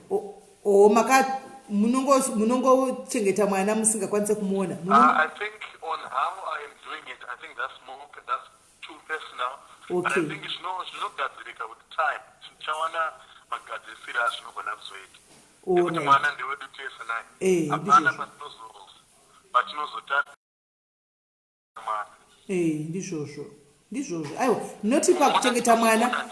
izvo. O maka munongochengeta mwana musingakwanise kumuona? I think on how I am doing it, I think that's more, that's too personal. But I think zvinogadzirika with time, tichawana magadzirisiro azvinogona kuzoita, nekuti mwana ndewedu tese naye. Hapana patinozotadza mwana. Ndizvozvo, ndizvozvo. Aiwa, noti pakuchengeta mwana,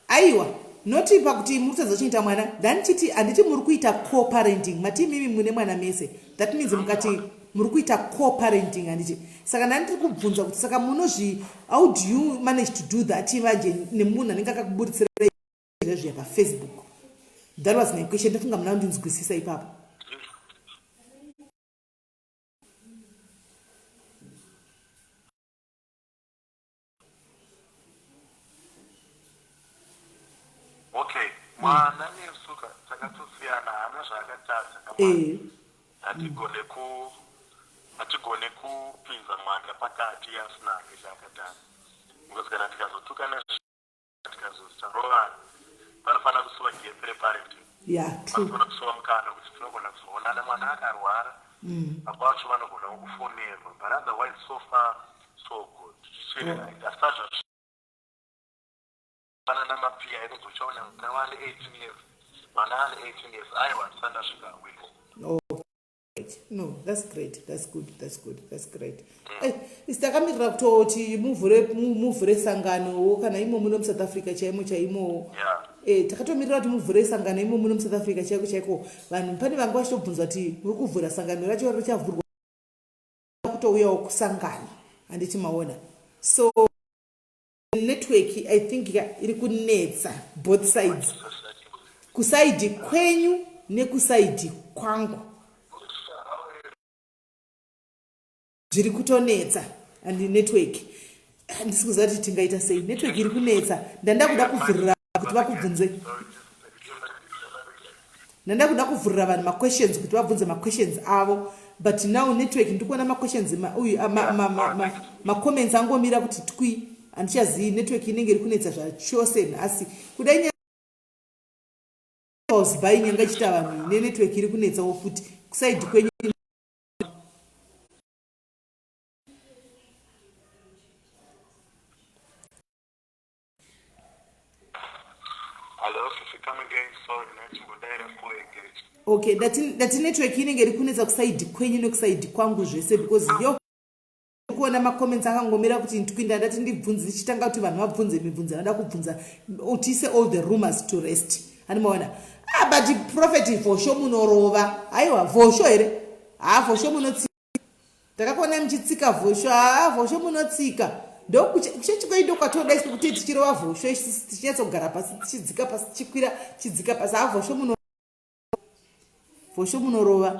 aiwa, noti pakuti muri kutadza kuchengeta mwana, ndandichiti, handiti muri kuita co-parenting? Mati imimi mune mwana mese, that means mukati muri kuita co-parenting, handiti? Saka ndandiri kubvunza kuti saka munozvi, how do you manage to do that manje nemunhu anenge akakuburitsira zvezviya paFacebook? That was my question. Ndofunga muna kundinzwisisa ipapo. Okay, mwana nesuka takatosiyana, haana zvaakatadza. Hatigone kupinza mwana pakati asina hake chaakatadza, because kana tikazotukana. tikazonzi tarovana vanofanira kusuva gap reparenting. Yeah, true. Vanofanira kusuva mukana wekuti tinogona kuzoonana mwana akarwara. Baba vacho vanogonawo kufonerwa, but otherwise so far so good. Zvichiri right. Asi zvazvifanana mapiya ekunzi uchaona mwana wane 18 years, mwana ane 18 years, aiwa, handisati ndasvika weko. Oh, great. No, that's great. That's good. That's good. That's great. Isi takamirira kutoti muvhure sanganowo kana imo muno muSouth Africa chaimo chaimowo. Takatomirira kuti muvhure sangano imo muno muSouth Africa chaiko chaiko. Vanhu pane vanga vachitobvunza kuti muri kuvhura sangano racho richavhurwa kutouyawo kusangano. Handiti maona. So network I think iri kunetsa both sides. Kusaidi kwenyu nekusaidi kwangu. Zviri kutonetsa and network handisi kuziva kuti tingaita sei. Network iri kunetsa. Ndanda kuda kuvhurira kuti vakubvunze. Ndanda kuda kuvhurira vanhu maquestions kuti vabvunze maquestions avo, but now network ndikuona maquestions uyu macomments angomira kuti twi. Handichazivi, network inenge iri kunetsa zvachose nhasi. Kudai by nyanga ichiita vanhu nenetwork iri kunetsawo futi kusaidi kwenyu. Hello, Fifi, come again. Sorry, ndachimbodaira full engaged. Okay, ndati network inenge iri kunetsa kusaidi kwenyu nekusaidi kwangu zvese, because yo kuona macomments akangomira kuti ntwinda. Ndati ndibvunze ndichitanga kuti vanhu vabvunze mibvunzo vanoda kubvunza, tiise all the rumors to rest. Handimaona. Ah, but prophet, vhosho munorova. Aiwa, vhosho here? Ha, vhosho munotsika. Takakuona muchitsika vhosho. Ha, vhosho munotsika. Ndokuchechi kwedu ndokwatodaiswa kuti tichirova vhosho isusu, tichinyatsogara pasi, tichidzika pasi, tichikwira, tichidzika pasi. Ha, vhosho muno, vhosho munorova.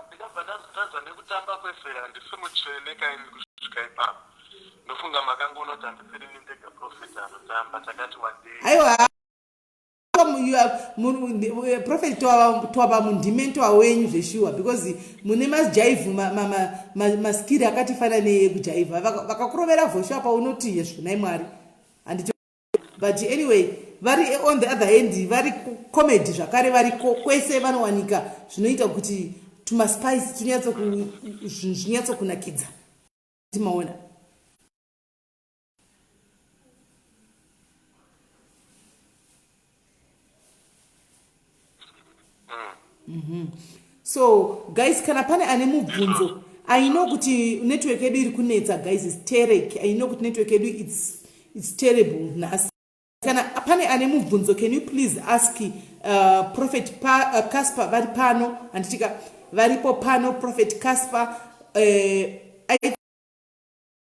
Ndikabva ndazotadza nekutamba kwefera. Handisi mutsvene kaini kusvika ipapo. Ndofunga makangoona kuti handisirini ndega prophet anotamba, takati wandei. Aiwa, prophet, twava mundimento wenyu zveshuwa, because mune majaivhu, maskiri akati fananei ekujaivha. Vakakurovera vhosho apa unoti yezvo nai Mwari, handiti? But anyway, vari on the other hand vari comedy zvakare, variko kwese vanowanika, zvinoita kuti tumaspice zvinyatsokunakidza. Timaona. So guys, kana pane ane mubvunzo, I know kuti network yedu iri kunetsa guys, is terek. I know kuti network yedu it's terrible nhasi. Kana pane ane mubvunzo, can you please ask Prophet Casper? Vari pano, handitika? Varipo pano Prophet Casper.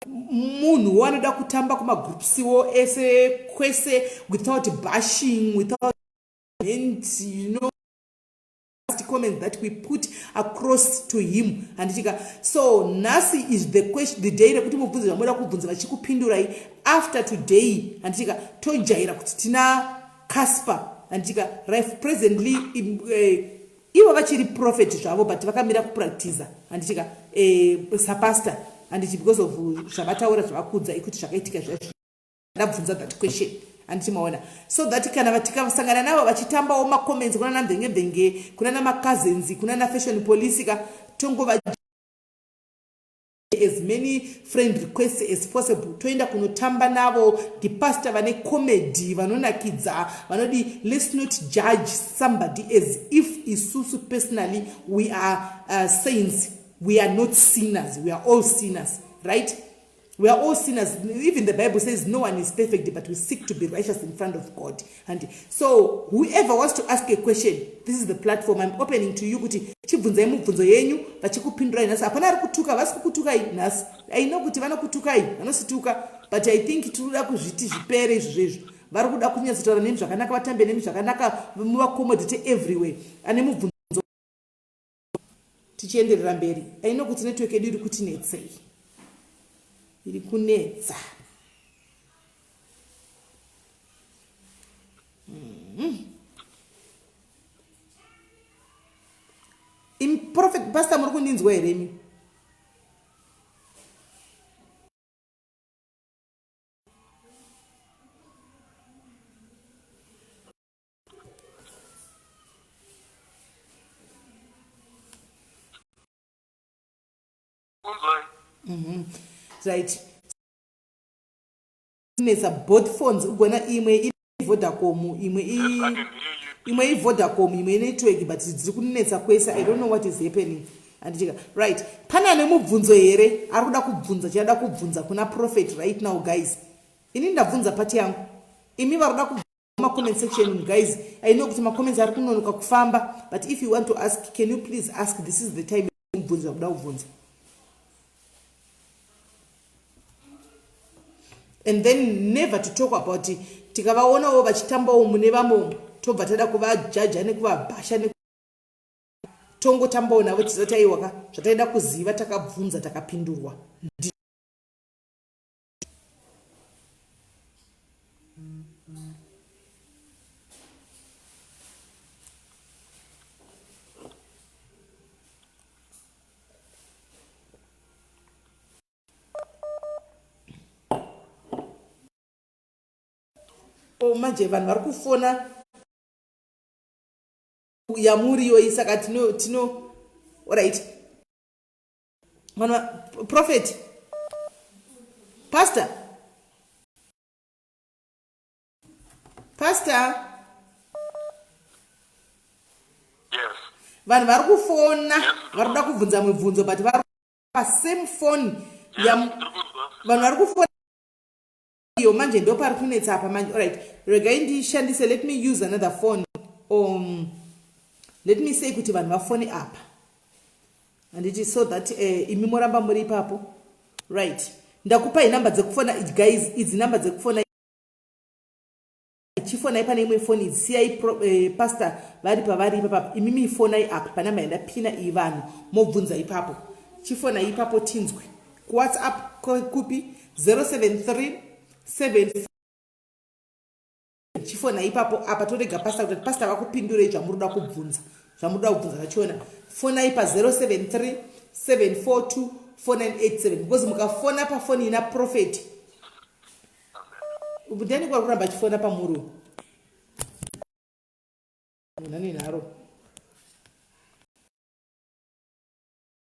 Munhu wanoda kutamba kumagroupsiwo ese kwese without bashing, without hint, comments that we put across to him, handitika? So nhasi is the question, the day rekuti mubvunze zvamunoda kubvunza, vachikupindurai. After today, handitika, tojaira kuti tina Casper, handitika? Right, presently ivo vachiri prophet zvavo, but vakamira kupractiza, handitika, sapastor, handiti? Because of zvavataura, zvavakudza ikuti zvakaitika zvazvi ndabvunza that question, handiti maona? So that kana tikasangana navo vachitambawo macomments kuna namvenge-mvenge, kuna namacousins, kuna nafashion police ka, tongova as many friend requests as possible, toenda kunotamba navo. Ndipastor vane comedy, vanonakidza, vanodi. Let's not judge somebody as if isusu personally we are saints. We are not sinners. We are all sinners, right? We are all sinners. Even the Bible says no one is perfect, but we seek to be righteous in front of God. And so whoever wants to ask a question, this is the platform I'm opening to you kuti chibvunzai mubvunzo yenyu, vachikupindurai nhasi. Hapana ari kutuka, vasi kukutukai nhasi. I know kuti vanokutukai, vanosituka, but I think tinoda kuzviti zvipere izvozvo izvo. Vari kuda kunyatsotaura nemi zvakanaka, vatambe nemi zvakanaka, muvaaccommodate everywhere. Ane mubvunzo, tichienderera mberi. I know kuti network yedu iri kutinetsei, iri kunetsa. Pastor, muri kundinzwa here imi? Right, netsa both phones, ugona imwe iVodacom, imwe imwe iVodacom, imwe inetwork, but dziri kunetsa kwese. I don't know what is happening, handitika? Right, pane ane mubvunzo here ari kuda kubvunza chada kubvunza kuna prophet right now? Guys, ini ndabvunza part yangu. Imi vari kuda macomment section, guys, I know kuti macomments ari kunonoka kufamba, but if you want to ask, can you please ask? This is the time mubvunzo kuda kubvunza. And then never to talk about tikavaonawo vachitambawo mune vamwe, tobva tada kuvajaja nekuvabhasha. Tongotambawo navo tisati aiwaka. Zvataida kuziva takabvunza, takapindurwa. O, manje vanhu vari kufona yamuriyo, saka tino tino alright, vanhu, prophet, pastor, pastor. Yes. Vanhu vari kufona vari kuda kubvunza mibvunzo, but vari pasame phone. Vanhu vari kufona iyo manje, ndo pari kunetsa apa manje. Alright, regai ndishandise, let me use another phone. Let me say kuti vanhu vafone apa, handiti? So that imi moramba muri ipapo. Right, ndakupai namba dzekufona, guys. Idzi namba dzekufona, chifonai pane imwe foni idzi. Siyai pastor vari pavari ipapapa, imimi fonai apa panamba yandapina iyi. Vanhu mobvunza ipapo, chifonai ipapo tinzwe. KuWhatsApp kupi? 073 7, chifona ipapo. Apa torega pastor kuti pastor vakupindurei zvamuri kuda kubvunza, zvamuri kuda kubvunza zvachona. Fonai pa073 742 4987, because mukafona pafoni ina prophet, ndiani kwari kuramba achifona pamuri? Munhu ane nharo,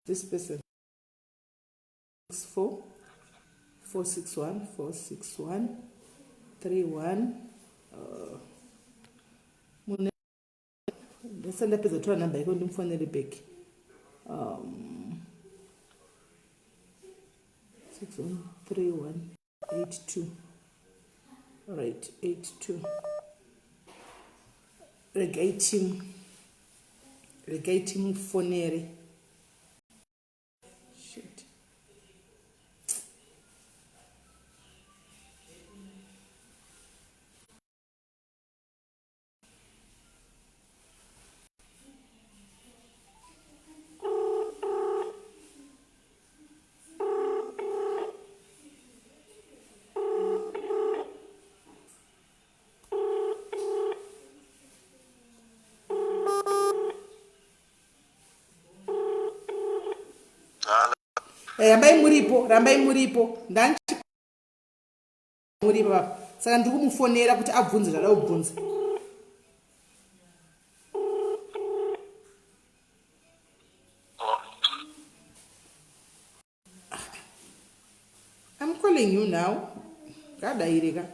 this person. 4 461 461 31. Ndasati ndapedza kutora nhamba yako, ndimufonere back. 6131 82, right, 82. Regai timufonere. Shit. Rambai muripo, rambai muripo. Ndanchi muripo papa, saka ndiri kumufonera kuti abvunze zvada kubvunza. Oh. I'm calling you now. Ngadaire ka.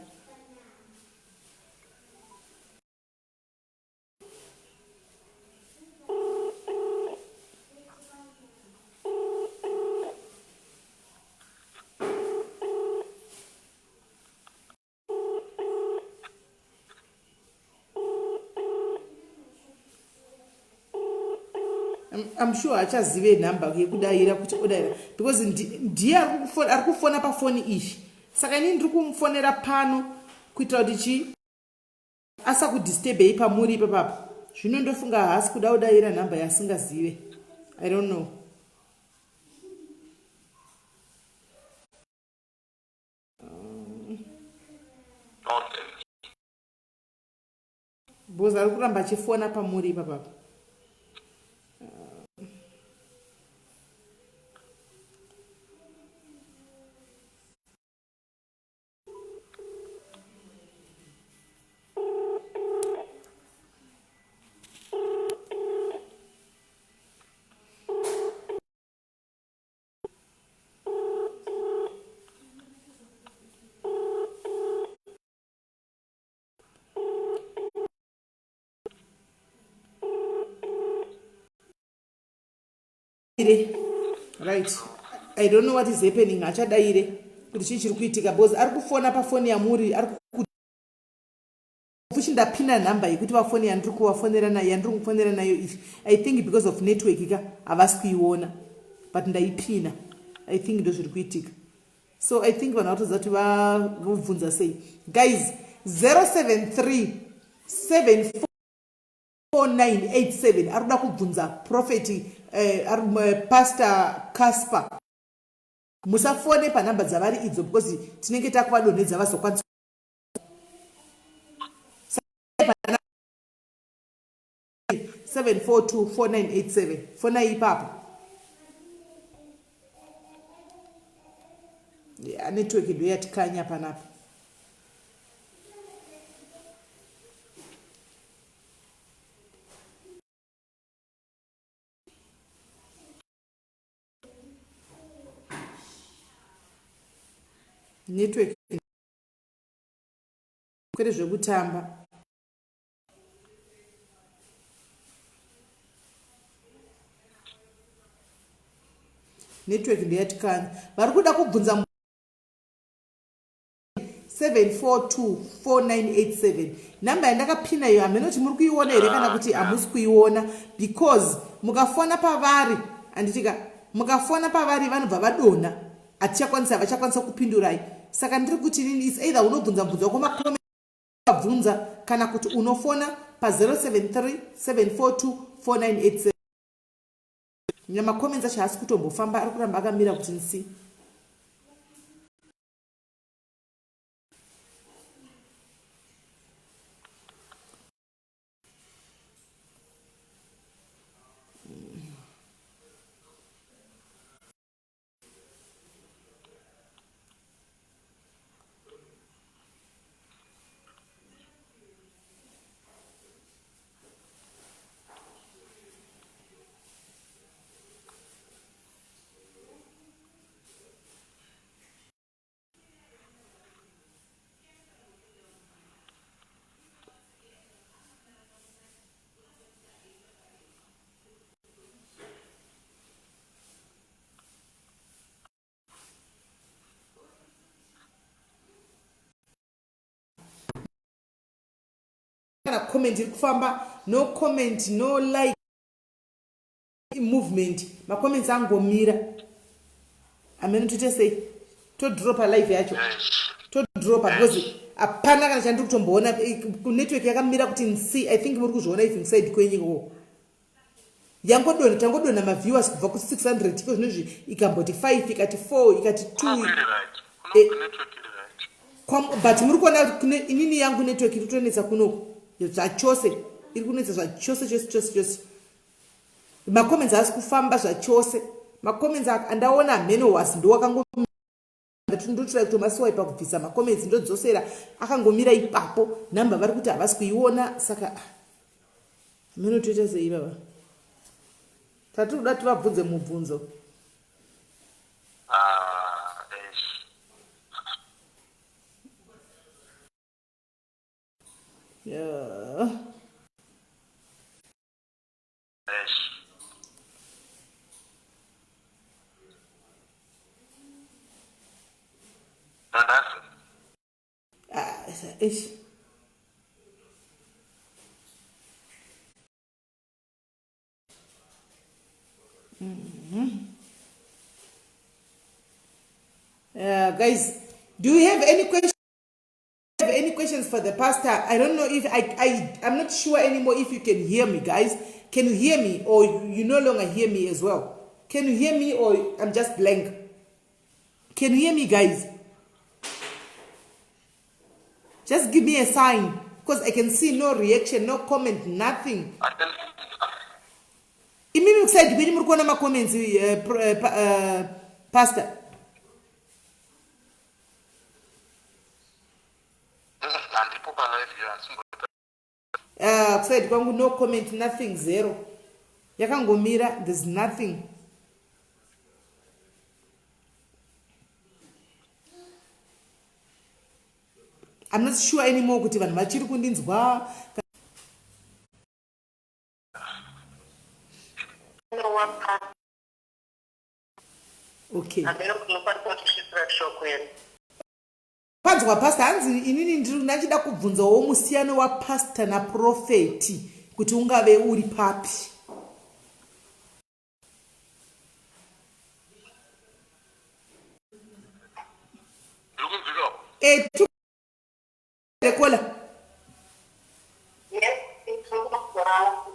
I'm sure achazive nhamba yekudayira kuti odayira, because ndiye ari kufona pafoni iyi. Saka inini ndiri kumufonera pano kuitira kuti chii, asakudisturbei pamuri ipapapa. Zvino ndofunga haasi kuda kudayira nhamba yasingazive. I don't know. Okay. Because ari kuramba achifona pamuri ipapapa. Right, I don't know what is happening. Achadaire kuti chii chiri kuitika because ari kufona pafoni yamuri, ari fuchi ndapina nhamba yekuti vafoni yandiri kuvafonera nayo, yandiri kufonera nayo iyi. I think because of network ka havasi kuiona, but ndaipina. I think ndo zviri kuitika. So I think vanhu vatoziva kuti vobvunza sei. Guys, 073 74987 ari kuda kubvunza prophet, Pastor Casper. Musafone panhamba dzavari idzo because tinenge takuvadonhedza, vazokwanisa 7424987. Fonai ipapo. Yeah, network ndo yatikanya panapa. Network kwete zvekutamba. Network ndeyatikanya. Vari kuda kubvunza 7424987, nhamba yandakapina iyo. Hamene kuti muri kuiona here kana kuti hamusi kuiona, because mukafona pavari, handitika, mukafona pavari vanobva vadonha, hatichakwanisa, havachakwanisa kupindurai. Saka ndiri kuti nini, is either unobvunza mubvunzo wako makomabvunza kana kuti unofona pa073 742 4987. Nemacomments acho haasi kutombofamba, ari kuramba akamira kuti nsi. Kana comment iri kufamba, no comment, no like movement, macomments angomira. Amene toite sei? Todropa live yacho, todropa because hapana kana chandiri kutomboona. Network yakamira kuti nsi. I think muri kuzviona even side kwenyu ikoko. Yangodonha, tangodonha maviewers kubva ku600 iko zvinozvi ikamboti 5, ikati 4, ikati 2. But muri kuona kuti inini yangu network iri kutonetsa kunoku zvachose, iri kunetsa zvachose chose chose chose. Macomments haasi kufamba zvachose. Macomments andaona hameno wasi ndowakango ndotry kutomasiwaipa kubvisa macomments, ndodzosera, akangomira ipapo. Nhamba vari kuti havasi kuiona, saka hameno toita sei baba? Tatiri kuda tivabvunze mubvunzo. Ah, eish. Yeah. Eish. Nanhasi. Ah, eish. Guys, do you have any questions? Have any questions for the pastor? I don't know if I'm not sure anymore if you can hear me, guys. Can you hear me, or you no longer hear me as well? Can you hear me, or I'm just blank? Can you hear me, guys? Just give me a sign, because I can see no reaction, no comment, nothing. I can Imimi kuside kwenyu muri kuona macomments, pastor? Handipo palive iyo, handisimboita. Kuside kwangu no comment, nothing, zero, yakangomira. There's nothing. I'm not sure anymore kuti vanhu vachiri kundinzwa. Know what Okay. Hameno kuti munokwanisa kutisvitsira shoko here. Panzwa pastor, hanzi inini ndiri ndachida kubvunzawo musiyano wapastor naprofeti kuti ungave uri papi. Ndiri kunzwikawo? E, rekola. Yes, tiri kunzwa.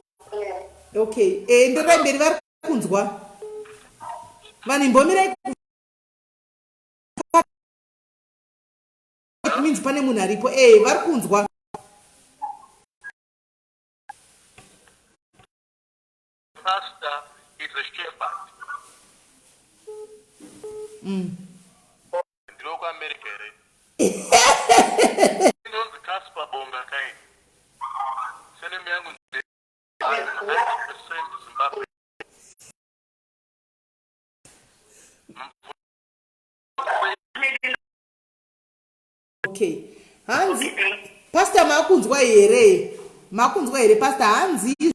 Okay, e, enderai mberi, vari kunzwa. Vanhu imbomirai, it means pane munhu aripo. E, vari kunzwa. Pastor is a shepherd. Ndiri wekuAmerica here? Ndinonzi Casper Bonga kai. Surname yangu nde 100% Zimbabwe. Okay, hanzi pastor, makunzwa here? Makunzwa here, pastor? Hanzi